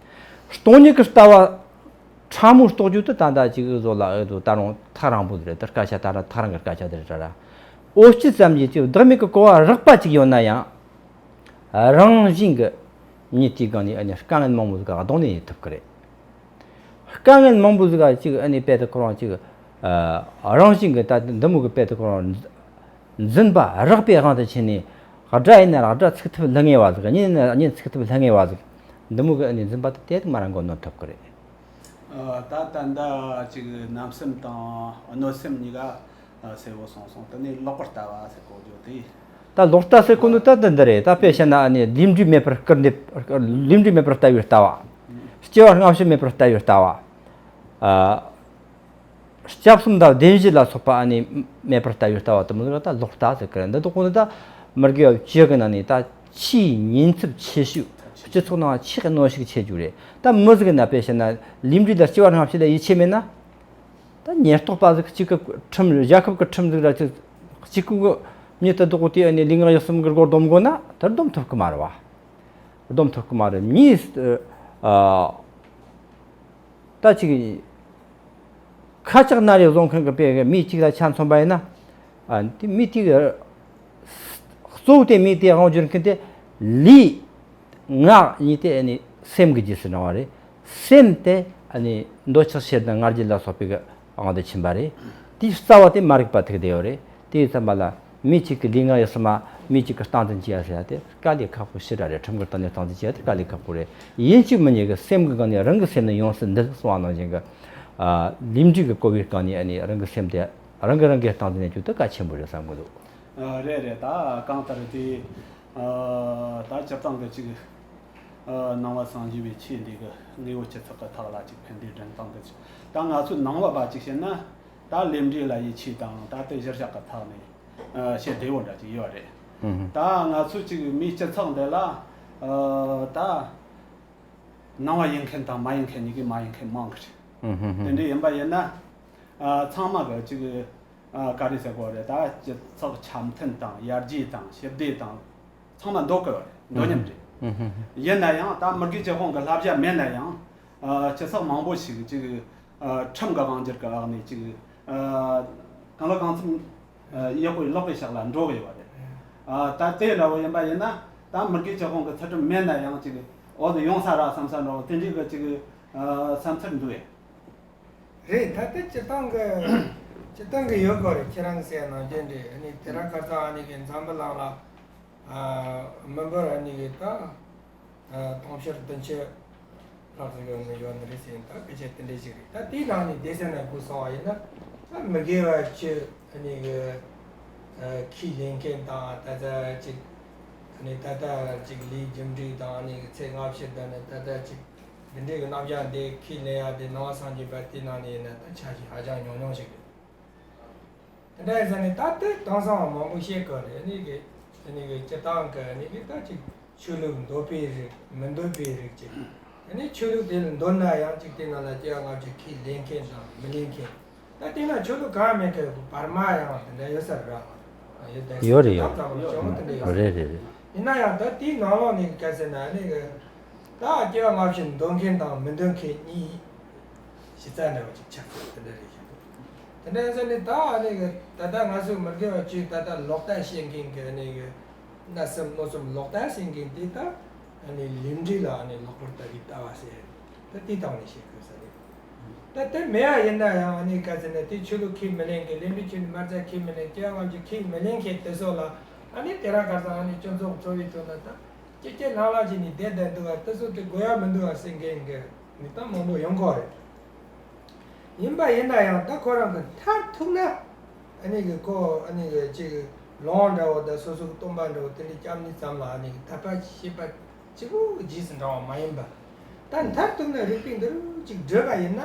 སྟོང་ཉིད་ཀྱི་ལྟ་བ་ཕྲ་མོ་རྟོགས་རྒྱུ་དེ་ད་ལྟ་ཅིག་བཟོ་ལ་ཨེ་དུ་ད་རུང་ཐག་རིང་པོ་རེད། ད་སྐད་ཆ་ད་ར་ཐག་རིང་གི་སྐད་ཆ་དེ་རེད་ར། འོ་སྤྱི་ཙམ་གྱིས་ཅིག་བདག་མེད་ཀྱི་གོ་བ་རགས་པ་ཅིག་ཡོད་ན་ཡང་། རང་བཞིན་གྱི་མྱི་དེའི་སྒང་ནས་ཨ་ནི་དཀའ་ངལ་མང་པོ་ཟིག་ག་གདོང་ནས་ཡིན་ཐུབ་ཀྱི་རེད། དཀའ་ངལ་མང་པོ་ཟིག་ག་ཅིག་ཨ་ནི་དཔེ་དེ་ཁོ་རང་ཅིག་ཨ་རང་བཞིན་གྱི་ད་འདི་མོ་གི་དཔེ་དེ་ཁོ་རང་འཛིན་པ་རགས་པའི་དབང་དུ་བྱས་ནས་དགྲ་ཡིན་ན་ར་དགྲ་ཚིག་ཐུབ་ལྷ་ངེས་པ་ཟིག་གཉེན་ཡིན་ན་གཉེན་ཚིག་ཐུབ་ལྷ་ངེས་པ་ཟིག་འདི་མོ་གི་ཨ་ནི་འཛིན་པ་དེ་དེ་མ་རང་གོ་ནོར་ཐུབ་ཀྱི་རེད། ཨ། ད་ད་ལྟ་ཅིག་བརྣབ་སེམས་དང་གནོད་སེམས་གཉིས་ཀ་ཨ་གསལ་བོ་སོང་སོང་། དེ་ནས་ལོག་པར་ལྟ་བ་ཟེར་གོ་རྒྱུ་དེ། ད་ལོག་ལྟ་ཟེར་གོ་ནོ་ད་འདི་འདི་རེད། ད་དཔེ་བཤད་ན་ཨ་ནི་ལས་འབྲས་མེད་པར་སྐུར་འདེབས། ལས་འབྲས་མེད་པར་ལྟ་བའི་ལྟ་བ། སྐྱེ་བ་སྔ་ཕྱི་མེད་པར་ལྟ་བའི་ལྟ་བ། ཨ། སྐྱབས་གསུམ་དང་བདེན་བཞི་ལ་སོགས་པ་ཨ་ནི་མེད་པར་ལྟ་བའི་ལྟ་བ་དེ་མོ་ཟིག་ལ་ད་ལོག་ལྟ་ཟེར་གི་རེད། འདི་དག་གོ་ནི་ད་མི་དགེ་བ་བཅུ་གི་ནང་ནས་ད་ཆེས་ཉེན་ཚབས་ཆེ་ཤོས། སྤྱི་ཚོགས་ནང་ཆེས་གནོན་ཤུགས་ཆེ་རྒྱུ་རེད། ད་མི་ཟིག་ན་དཔེ་བཤད་ན་ལས་འབྲས་ལ་སྐྱེ་བ་སྔ་ཕྱི་ལ་ཡིད་ཆེས་མེད་ན། ད་ཉེན་རྟོག་པ་ཟིག་གཅིག་གི་ཁྲིམས་རྒྱལ་ཁབ་ཀྱི་ཁྲིམས་ཟིག་ར་ཅིག་གཅིག་གི་མྱི་དེ་དག་གོ་དེ་ཨ་ནི་ལུས་ངག་ཡིད་གསུམ་གི་སྒོ་སྡོམ་དགོས་ན་ད་སྡོམ་ཐུབ་གི་མ་རེད་བ། སྡོམ་ཐུབ་གི་མ་རེད། མིས་ཨ། ད་ཅིག་ཁ་ལྕགས་སྣ་རེ་བཟུང་མཁན་གྱི་དཔེ་གི་མི་གཅིག་ལ་ཆ་མཚོན་པ་ཡིན་ན། ཨ། དེ་མི་དེ་གི་གཙོ་བོ་དེ་མི་དེ་དབང་བསྒྱུར་མཁན་དེ་ལུས་ངག་གཉིས་དེ་ཨ་ནི་སེམས་ཀྱི་རྗེས་སུ་འབྲང་བ་རེད། སེམས་དེ་ཨ་ནི་འདོད་ཆགས་ཞེ་སྡང་ང་རྒྱལ་ལ་སོགས་པའི་གི་དབང་དུ་ཕྱིན་པ་རེད། དེའི་རྩ་བ་དེ་མ་རིག་པ་ཐུག་བསྡད་ཡོད་རེད། དེ་ཡིན་ཙམ་པ་ལ། མི་གཅིག་གི་ལུས་ངག་ཡིད་གསུམ་མ་མི་གཅིག་གི་སྟངས་འཛིན་བྱེད་ཡ་ཟེར་ཡ་དེ་དཀའ་ལས་ཁག་པོ་ཞེ་དྲག་རེད། ཁྲིམས་ཀྱི་སྟེང་ནས་སྟངས་འཛིན་བྱེད་ཡ་དེ་དཀའ་ལས་ཁག་པོ་རེད། ཡིན་གཅིག་མིན་གཉིས་ཀྱི་སེམས་ཀྱི་སྒང་ནས་རང་གི་སེམས་ནི་ཡོངས་སུ་འདུལ་གསུངས་པ་ནང་བཞིན་གྱི། ཨ། ལས་འབྲས་ཀྱི་གོ་བའི་སྒང་ནས་ཨ་ནི་རང་གི་སེམས་དེ་རང་གི་རང་གི་སྟངས་འཛིན་ནས་ཅུང་ད་གལ་ཆེན་པོ་རེད་བསམ་གི་འདུག་ཨ། རེད་རེད། ད་གང་ལྟར་དེ། ཨ། ད་སྤྱིར་བཏང་གི་ཅིག་ཨ། ནང་པ་སངས་རྒྱས་པའི་ཆོས་འདི་གི་དངོས་པོ་སྤྱི་ཚོགས་ཀྱི་ཐོག་ལ་ཅིག་ཕན་བདེ་འདྲེན་སྟངས་དེ་ཅིག་ད་ང་ཚོའི་ནང་པ་བ་ཅིག་བཤད་ན། ད་ལས་འབྲས་ལ་ཡིད་ཆེས་དང་ད་ལྟའི་གཞིར་བཞག་གི་ཐོག་ནས་ཨ་བཤད་བདེ་བོ་འདྲ་ཅིག་ཡོད་རེད། ཧུམ་ཧུམ་ཧུམ། ད་ང་ཚོ་ཅིག་མིའི་སྤྱི་ཚོགས་འདི་ལ་ཨ་ད་ནང་པ་ཡིན་མཁན་དང་མ་ཡིན་མཁན་གཉིས་ཀའི་མ་ཡིན་མཁན་མང་གི་རེད། ཧུམ་ཧུམ་ཧུམ། དེ་འདྲ་ཡིན་པ་ཡིན་ན་ཨ་ཚང་མ་གི་ཅིག་ཨ་ག་རེ་ཟེར་དགོས་རེད། ད་སྤྱི་ཚོགས་འཆམ་མཐུན་དང་ཡར་རྒྱས་དང་ཞི་བདེ་དང་ཚང་མ་འདོད་གི་ཡོད་རེད། འདོད་སྙམ་རེད། ཧུམ་ཧུམ་ཧུམ། ཡིན་ན་ཡང་ད་མི་དགེ་བཅུ་སྤོང་གི་བསླབ་བྱ་མེད་ན་ཡང་། ཨ། སྤྱི་ཚོགས་མང་པོ་ཞིག་ཅིག་ཨ། ཁྲིམས་ཀྱི་དབང་སྒྱུར་གྱི་འོག་ནས་ཅིག་ཨ། གང་ལ་གང་འཚམ། ཨ། ཡག་པོ་ལོག་པའི་ཕྱོགས་ལ་འགྲོ་གི་ཡོད་པ་རེད། ཨ། ད་དེ་འདྲ་བོ་ཡིན་པ་ཡིན་ན་ད་མི་དགེ་བཅུ་སྤོང་གི་ཚུལ་ཁྲིམས་མེད་ན་ཡང་ཅིག་འོ་དེ་ཡོང་ས་ར་བསམ་ས་འདྲ་བོ་དེ་འདྲའི་གི་ཅིག་ཨ། བསམ་ཚུལ་འདུག་ཨེ། རེད། ད་ལྟ་སྤྱིར་བཏང་གི་སྤྱིར་བཏང་གི་ཡོད་དགོས་རེད། ཁྱེད་རང་གི་ཟེར་ནང་བཞིན་རེད། ཨ་ནི་དེ་རིང་ཁ་སང་ཨ་ནི་གི་འཛམ་བུ་གླིང་ལ། ཨ། མི་འབོར་ཨ་ནི་གི་ད། ཨ། དུང་ཕྱུར་བདུན་ཅུ་ ཚོ་ཡོད་ནི་ཡོད་ནི་རེད་ཟེར་ཡིན། ད་ཕལ་ཆེར་དེ་འདྲ་ཞིག་རེད། ད་དེའི་ནང་ནས་སྡེ་ཚན་ནང་སྒུག་སོང་བ་ཡིན་ན། ད་མི་དགེ་བ་བཅུ་ཨ་ནི་གི་ཁས་ལེན་མཁན་དང་། ད་ལྟ་ཅིག་ཨ་ནི་ད་ལྟ་ཅིག་ལས་རྒྱུ་འབྲས་དང་། ཨ་ནི་གི་ཚེ་སྔ་ཕྱི་དང་། ཨ་ནི་ད་ལྟ་ཅིག་འདི་འདྲའི་གི་རྣམ་གཞག་འདི་ཁས་ལེན་ཡ་དེ་ནང་སངས་རྒྱས་པ་དེའི་ནང་ནས་ཡིན་ན་ད་ཆ་ཤས་ཧ་ཅང་ཉུང་ཉུང་ཞིག་རེད། དེ་འདྲ་ཡིན་ཙང་ནི་ད་ལྟ་དེང་སང་མང་པོ་བཤད་དགོས་རེད། ཨ་ནི་གི་ཨ་ནི་གི་སྤྱིར་བཏང་གི་ཨ་ནི་གི་ད་ཅིག་ཆོས་ལུགས་འདོད་པའི་རིགས་མི་འདོད་པའི་རིགས་ཅིག་ཨ་ནི་ཆོས་ལུགས་དེ་ལ་འདོད་ན་ཡང་ཅིག་དེ་ནང་ལ་སྐྱེ་བ་སྔ་ཕྱི་ཁས་ལེན་མཁན་དང་མི་ལེན་མཁན། ད་དེ་ན་ཆོས་ལུགས་གང་མེད་མཁན་བར་མ་ཡང་དེ་འདྲ་ཡོད་ས་རེད། ཡོད་དེ་ཡོད་རེད། ཡོད་ད་ཙམ་ལ་ཞོག་མོ་དེ་འདྲ་ཡོད་ས་རེད། རེད་རེད། ཡིན་ན་ཡང་ད་དེའི་ནང་ལོགས་ནས་གལ་སྲིད་ན་ཨ་ནི་གི་ད་སྐྱེ་བ་སྔ་ཕྱི་འདོད་མཁན་དང་མི་འདོད་མཁན་གཉིས་གཞི་རྩ་འདྲ་བ་ཅིག་ཆགས་ཚུལ་དེ་འདྲ་རེད་ཤག་དེ་འདྲ་ཡིན་ཙང་ནི་ད་ཨ་ནི་གི་ད་ལྟ་ང་ཚོའི་མི་དགེ་བ་བཅུ་ད་ལྟ་ལོག་ལྟ་བྱེད་མཁན་གི་ཨ་ནི་གི་བརྣབ་སེམས་གནོད་སེམས་ལོག་ལྟ་བྱེད་མཁན་དེ་ད་ཨ་ནི་ལས་འབྲས་ལ་ཨ་ནི་ལོག་པར་ལྟ་བའི་ལྟ་བ་ཟེར། ད་དེ་སྟེང་ནས་བཤད་དགོས་ས་རེད། ད་དེ་མེད་པ་ཡིན་ན་ཡང་ཨ་ནི་ག་ཚོད་ནས་དེ་ཆོས་ལུགས་ཁས་མི་ལེན་མཁན། ལས་འབྲས་ཆོས་ནི་མ་རྩ་ཁས་མི་ལེན། སྐྱེ་བ་སྔ་ཕྱི་ཁས་མི་ལེན་མཁན་དེ་ཚོ་ལ་ཨ་ནི་དེ་རང་ག་ཚོད་ཨ་ནི་སྤྱི་ཚོགས་འཚོ་བའི་དོན་ལ་ད་ཀྱེ་ཀྱེ་ལྷང་ལྷང་བྱས་ནས་བསྡད་བསྡད་འདུག་པ་དེ་ཚོ་དེ་དགོས་ཡ་མི་འདུག་པ་ཟེར་མཁན་གྱི་མི་ད་མང་པོ་ཡོང་གི་རེད། ཡིན་པ་ཡིན་ན་ཡང་ད་ཁོ་རང་གི་མཐར་ཐུག་ན་ཨ་ནི་གི་ཁོ་ཨ་ནི་གི་ཅིག་ལོང་འདྲ་བོ་དང་སོ་སོ་གི་སྟོན་པ་འདྲ་བོ་དེ་འདྲ་སྐྱབས་གནས་ཙམ་ལ་ཨ་ནི་གི་དད་པ་བྱེད་པ་གཅིག་པུ་གི་རྗེས་སུ་འབྲང་བ་མ་ཡིན་པ། ད་མཐར་ཐུག་ན་རིགས་པས་འདི་རུ་ཅིག་བསྒྲུབས་པ་ཡིན་ན།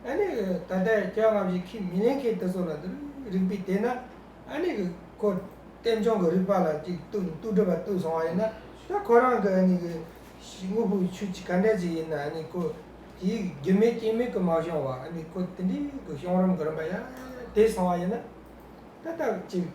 ཨ་ནི་གི་ད་ལྟ་སྐྱེ་བ་སྔ་ཕྱི་ཁས་མི་ལེན་མཁན་དེ་ཚོ་ལ་འདི་རུ་རིགས་པས་དེ་ན། ཨ་ནི་གི་ཁོ་རྟེན་འབྱུང་གི་རིགས་པ་ལ་ཅིག་གཏུག་གཏུག་སྒྲུབ་པ་གཏུག་སོང་བ་ཡིན་ན། ད་ཁོ་རང་གི་ཨ་ནི་གི་དངོས་པོའི་ཆོས་ཅིག་ག་འདྲ་ཅིག་ཡིན་ན། ཨ་ནི་ཁོ་དེའི་རྒྱུ་མེད་རྐྱེན་མེད་ཀྱི་མ་བྱུང་བ། ཨ་ནི་ཁོ་དེ་འདྲའི་གི་བྱུང་རིམ་གི་རིམ་པ་ཡང་དེ་སོང་བ་ཡིན་ན། ད་ལྟ་ཅིག་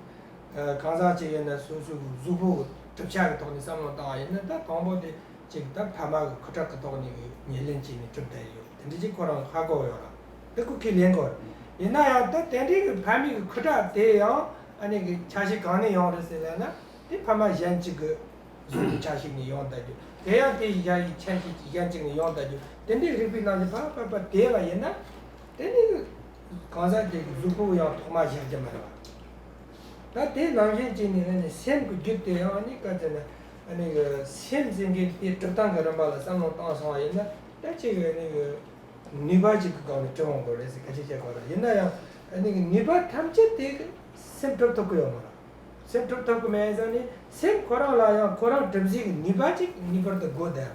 གང་ཟག་ཅིག་ཡིན་ན་སོ་སོའི་གཟུགས་པོ་གི་གྲུབ་ཆ་གི་ཐོག་ནས་བསམ་བློ་བཏང་བ་ཡིན་ན། ད་དང་པོ་དེ་ཅིག་ད་ཕ་མ་གི་ཁུ་ཁྲག་གི་ཐོག་ནས་ཉེར་ལེན་བྱས་ནས་གྲུབ་བསྡད་ཡོད། དེ་འདྲ་ཅིག་ཁོ་རང་ཧ་གོ་ཡོད་ར། དེ་ཁོ་ཁས་ལེན་དགོས། ཡིན་ན་ཡང་ད་དེ་འདྲའི་གི་ཕ་མའི་གི་ཁུ་ཁྲག་དེ་ཡང་ཨ་ནི་གི་ཆ་ཤས་གང་ནས་ཡོང་རེད་ཟེར་ལབ་ན། དེ་ཕ་མ་གཞན་གཅིག་གི་གཟུགས་ཀྱི་ཆ་ཤས་ནས་ཡོང་བསྡད་རྒྱུ། དེ་ཡང་དེ་གཞན་གྱི་ཆ་ཤས་ཀྱི་གཞན་གཅིག་ནས་ཡོང་བསྡད་རྒྱུ། དེ་འདྲའི་རིགས་པའི་ནང་ནས་ཕར་ཕར་ཕར་དེད་པ་ཡིན་ན། དེ་ནི་གང་ཟག་དེ་གི་གཟུགས་པོ་ཡང་ཐོག་མ་བཞག་རྒྱུ་མ་རེད་པ། ད་དེ་ནང་བཞིན་བྱས་ནས་ཨ་ནི་སེམས་ཀྱི་རྒྱུད་དེ་ཡང་ཨ་ནི་ག་ཚོད་ན་ཨ་ནི་གི་སེམས་ཟེར་མཁན་དེ་གྲུབ་སྟངས་ཀྱི་རིམ་པ་ལ་བསམ་བློ་བཏང་སོང་བ་ཡིན་ན། ད་ཅིག་ཨ་ནི་གི་ནུས་པ་ཅིག་གི་སྒང་ནས་གྲུབ་འོང་དགོས་རེད་ཟེར་ཁ་ཆེ་བཤད་དགོས་རེད། ཡིན་ན་ཡང་ཨ་ནི་གི་ནུས་པ་ཐམས་ཅད་དེ་གི་སེམས་གྲུབ་ཐུབ་ཀྱི་ཡོད་མ་རེད། སེམས་གྲུབ་ཐུབ་ཀྱི་མེད་ཟེར་ནས། སེམས་ཁོ་རང་ལ་ཡང་ཁོ་རང་གྲུབ་བྱེད་ཀྱི་ནུས་པ་ཅིག་ངེས་པར་དུ་དགོས་ཏེ།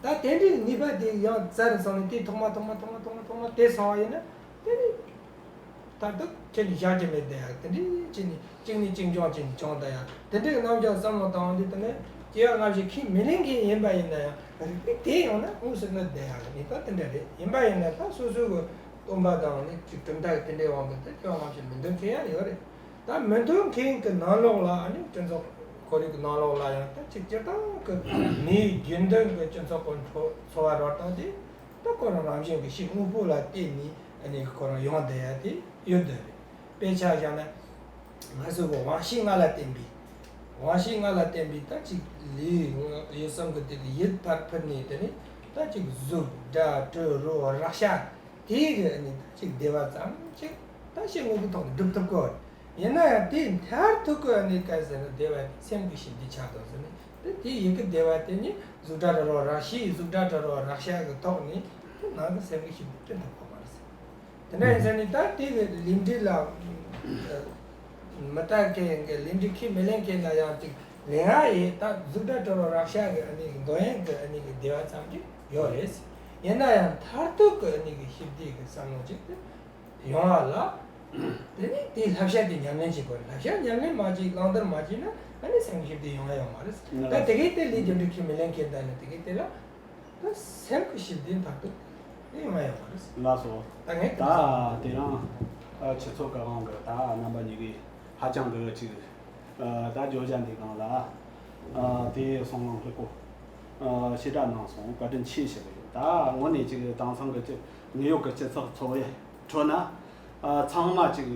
ད་དེ་འདྲའི་ནུས་པ་དེ་ཡང་རྩལ་སོང་ནས་དེ་ཐོག་མ་ཐོག་མ་ཐོག་མ་ཐོག་མ་ཐོག་མ་དེ་སོང་བ་ཡིན་ན། དེ་ནི་ད་དུང་ཁྱེད་ནི་བཞག་རྒྱུ་མེད་དེ་ཡང་དེ་འདྲའི་ཅིག་ནི་གཅིག་ནས་གཅིག་འབྱུང་གཅིག་ནས་འབྱུང་ད་ཡང་དེ་འདྲའི་རྣམ་གཞག་བསམ་བློ་བཏང་དུས། དེ་ནས་སྐྱེ་བ་སྔ་ཕྱི་ཁས་མི་ལེན་མཁན་ཡིན་པ་ཡིན་ན་ཡང་རིགས་པས་དེ་ཡོང་ན་དངོས་སུ་གནོད་བསྡད་ཡག་གི་ནུས་པ་དེ་འདྲ་རེད། ཡིན་པ་ཡིན་ན་ད་སོ་སོའི་གི་སྟོན་པ་དང་ནི་ཅིག་གྲུབ་མཐའ་གི་དེ་འདྲའི་དབང་གིས་ད་སྐྱེ་བ་སྔ་ཕྱི་མི་འདོད་མཁན་ཡང་ཡོད་རེད། ད་མི་འདོད་མཁན་གྱི་ནང་ལོགས་ལ་ཨ་ནི་སྤྱི་ཚོགས་ཁོར་ཡུག་གི་ནང་ལོགས་ལ་ཡང་ད་ཅིག་སྤྱིར་བཏང་གི་མིའི་རྒྱུན་ལྡན་གྱི་སྤྱི་ཚོགས་ཀྱི་འཚོ་འཚོ་བ་རོལ་སྟངས་དེ་ད་ཁོ་རང་རང་བཞིན་གྱི་ཕྱི་དངོས་པོ་ལ་བརྟེན་ནས་ཨ་ནི་ཁོ་རང་ཡོང་བསྡད་ཡ་དེ་ཡོད་འདོད་རེད། དཔེ་ཆ་བཞག་ན་ང་ཚོ་གི་དབང་ཤེས་ལྔ་ལ་བརྟེན་པའི། དབང་ཤེས་ལྔ་ལ་བརྟེན་པའི་ད་ཅིག་ལུས་ཡིད་གསུམ་གྱི་དེ་གི་ཡིད་ཕར་ཕུད་ནས། དེ་ནས་ད་ཅིག་གཟུགས་སྒྲ་དྲི་རོ་རེག་བྱ་དེ་གི་ཨ་ནི་ད་ཅིག་བདེ་བ་ཙམ་ཅིག་ད་ཕྱི་དངོས་པོའི་ཐོག་ནས་སྒྲུབ་ཐུབ་ཀྱི་ཡོད་རེད། ཡིན་ན་ཡང་དེའི་མཐར་ཐུག་གི་ཨ་ནི་ག་ཟེར་ན་བདེ་བ་དེ་སེམས་ཀྱི་ཞི་བདེ་ཆགས་འདུག་ཟེར་ནས། དེ་དེའི་ཡིད་ཀྱི་བདེ་བ་དེ་ནི་གཟུགས་སྒྲ་དྲི་རོ་རེག་བྱའི་གཟུགས་སྒྲ་དྲི་རོ་རེག་བྱ་གི་ཐོག་ནས་དེ་ནང་གི་སེམས་ཀྱི་ཞི་བདེ་བསྐྲུན་ཐུབ་ཀྱི་མ་རེད་ཟེར། དེ་འདྲ་ཡིན་ཙང་ནི་ད་དེ་གི་ལས་འབྲས་ལ་མི་ལྟ་མཁན་གྱི་ལས་འབྲས་ཁས་མི་ལེན་མཁན་ལ་ཡང་ཅིག་ལེན་ཡ་ཡི་ད་གཟུགས་སྒྲ་དྲི་རོ་རེག་བྱ་གི་ཨ་ནི་གི་འདོད་ཡོན་གྱི་ཨ་ནི་གི་བདེ་བ་ཙམ་ཅིག་ཡོད་རེད། ཡིན་ན་ཡང་མཐར་ཐུག་གི་ཨ་ནི་གི་ཞི་བདེ་གི་བསམ་བློ་ཅིག་དེ་ཡོང་བ་ལ། དེ་ནི་དེའི་བསླབ་བྱ་དེ་ཉམས་ལེན་བྱེད་དགོས་རེད། བསླབ་བྱ་ཉམས་ལེན་མ་བྱས་བླང་དོར་མ་བྱས་ན་ཨ་ནི་སེམས་ཀྱི་ཞི་བདེ་ཡོང་ཡ་ཡོད་མ་རེད། ད་དེ་གའི་དེ་ལས་རྒྱུ་འབྲས་ཁས་མི་ལེན་མཁན་དང་ནི་དེ་གའི་དེ་ལ། ད་སེམས་ཀྱི་ཞི་བདེ་མཐར་ཐུག་དེ་ཡོང་ཡ་ཡོད་མ་རེད། ལགས་སོ། ད་ངས་ད་དེ་རིང་ཨ་ཁྱེད་ཚོ་གི་དབང་གིས་ད་རྣམ་པ་གཉིས་ཀས་ཧ་ཅང་གི་ཅིག་ཨ་ད་བརྗོད་བྱ་འདི་སྒང་ལ་ཨ་དེ་གསུང་གླེང་ལྷུག་པོ་ཨ་ཞེ་དྲག་གནང་སོང་། བཀའ་དྲིན་ཆེ་ཞུ་གི་ཡོད། ད་དངོས་གནས་ཅིག་དེང་སང་གི་ཅིག་དངོས་ཡོད་ཀྱི་སྤྱི་ཚོགས་འཚོ་བའི་ཁྲོད་ན། ཨ་ཚང་མ་ཅིག་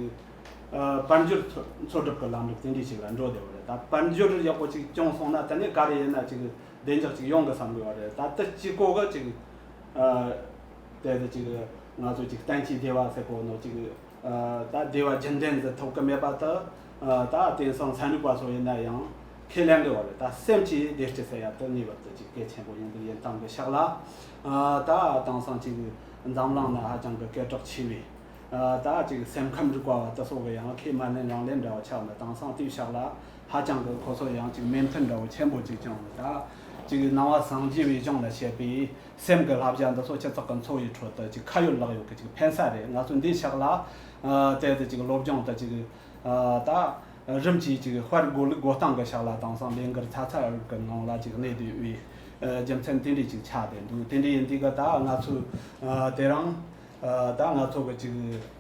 ཨ་དཔལ་འབྱོར་འཚོ་འཚོ་སྒྲུབ་ཀྱི་ལམ་ལུགས་དེ་འདྲ་ཞིག་ལ་འགྲོ་བསྡད་པ་རེད། ད་དཔལ་འབྱོར་ཡག་པོ་ཅིག་བྱུང་སོང་ན་དེ་ནས་ག་རེ་ཡིན་ན་ཅིག་བདེ་འཇགས་ཅིག་ཡོང་གི་བསམ་གི་ཡོད་རེད། ད་དེ་གཅིག་པོ་གི་ཅིག་ཨ་དེ་དེ་ཅིག་ང་ཚོ་ཅིག་གཏན་གྱི་བདེ་བ་ཟེར་གོ་ནོ་ཅིག་ཨ་ད་བདེ་བ་རྒྱུན་ལྡན་ཟེར་ཐུབ་ཀྱི་མེད་པ་དེ། ཨ་ད་དེང་སང་ཚན་རིག་པ་ཚོ་ཡིན་ན་ཡང་ ཁས་ལེན་གི་བ་རེད། ད་སེམས་ཀྱི་བདེ་སྐྱིད་ཟེར་ཡ་དེ་ངེས་པར་དུ་ཅིག་གལ་ཆེན་པོ་ཡིན་འདུག་ཡིན་སྟངས་གི་ཤག་ལ། ཨ་ད་དེང་སང་ཅིག་འཛམ་གླིང་ན་ཧ་ཅང་གི་སྐད་གྲགས་ཆེ་བའི། ཨ་ད་ཅིག་སེམས་ཁམས་རིག་པ་བ་དེ་སོགས་གི་ཡང་ཁས་མ་ལེན་རང་ལེན་འདྲ་བ་ཆགས་ནས། དེང་སང་དེའི་ཤག་ལ་ཧ་ཅང་གི་ཁོ་ཚོ་ཡང་ཅིག་མོས་མཐུན་འདྲ་བོ་ཆེན་པོ་ཅིག་བྱུང་ནས། ད་ཅིག་ནང་པ་སངས་རྒྱས་པའི་གཞུང་ལ་བཤད་པའི་སེམས་ཀྱི་བསླབ་བྱ་འདི་ཚོ་ཁྱེད་ཚོ་གི་འཚོ་བའི་ཁྲོད་དུ་ཅིག་ཁ་ཡོད་ལག་ཡོད་ཀྱི་ཅིག་ཕན་ས་རེད། ང་ཚོ་འདིའི་ཤག་ལ་ཨ་དེ་དེ་ཅིག་སློབ་སྦྱོང་དེ་ཅིག་ཨ་ད་རིམ་གྱིས་ཅིག་སྤེལ་དགོས་ལུགས་དགོས་སྟངས་ཀྱི་ཤག་ལ་དེང་སང་ལས་འགུལ་ཚ་ཚ་འུར་འུར་གྱི་ངང་ལ་ཅིག་གནས་བསྡད་པའི་ཨ་རྒྱུ་མཚན་དེ་འདྲས་ཅིག་ཆགས་བསྡད་འདུག་དེ་འདྲས་ཡིན་དུས་གི་ད་ང་ཚོས་ཨ་དེ་རིང་ཨ་ད་ང་ཚོ་གི་ཅིག་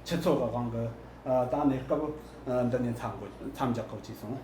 ཆུ་ཚོད་ཀྱི་དབང་གིས་ཨ་ད་གནས་སྐབས་ཨ་འདི་ནས་མཚམས་འགོ་མཚམས་འཇོག་དགོས་ཅིག་སོང་།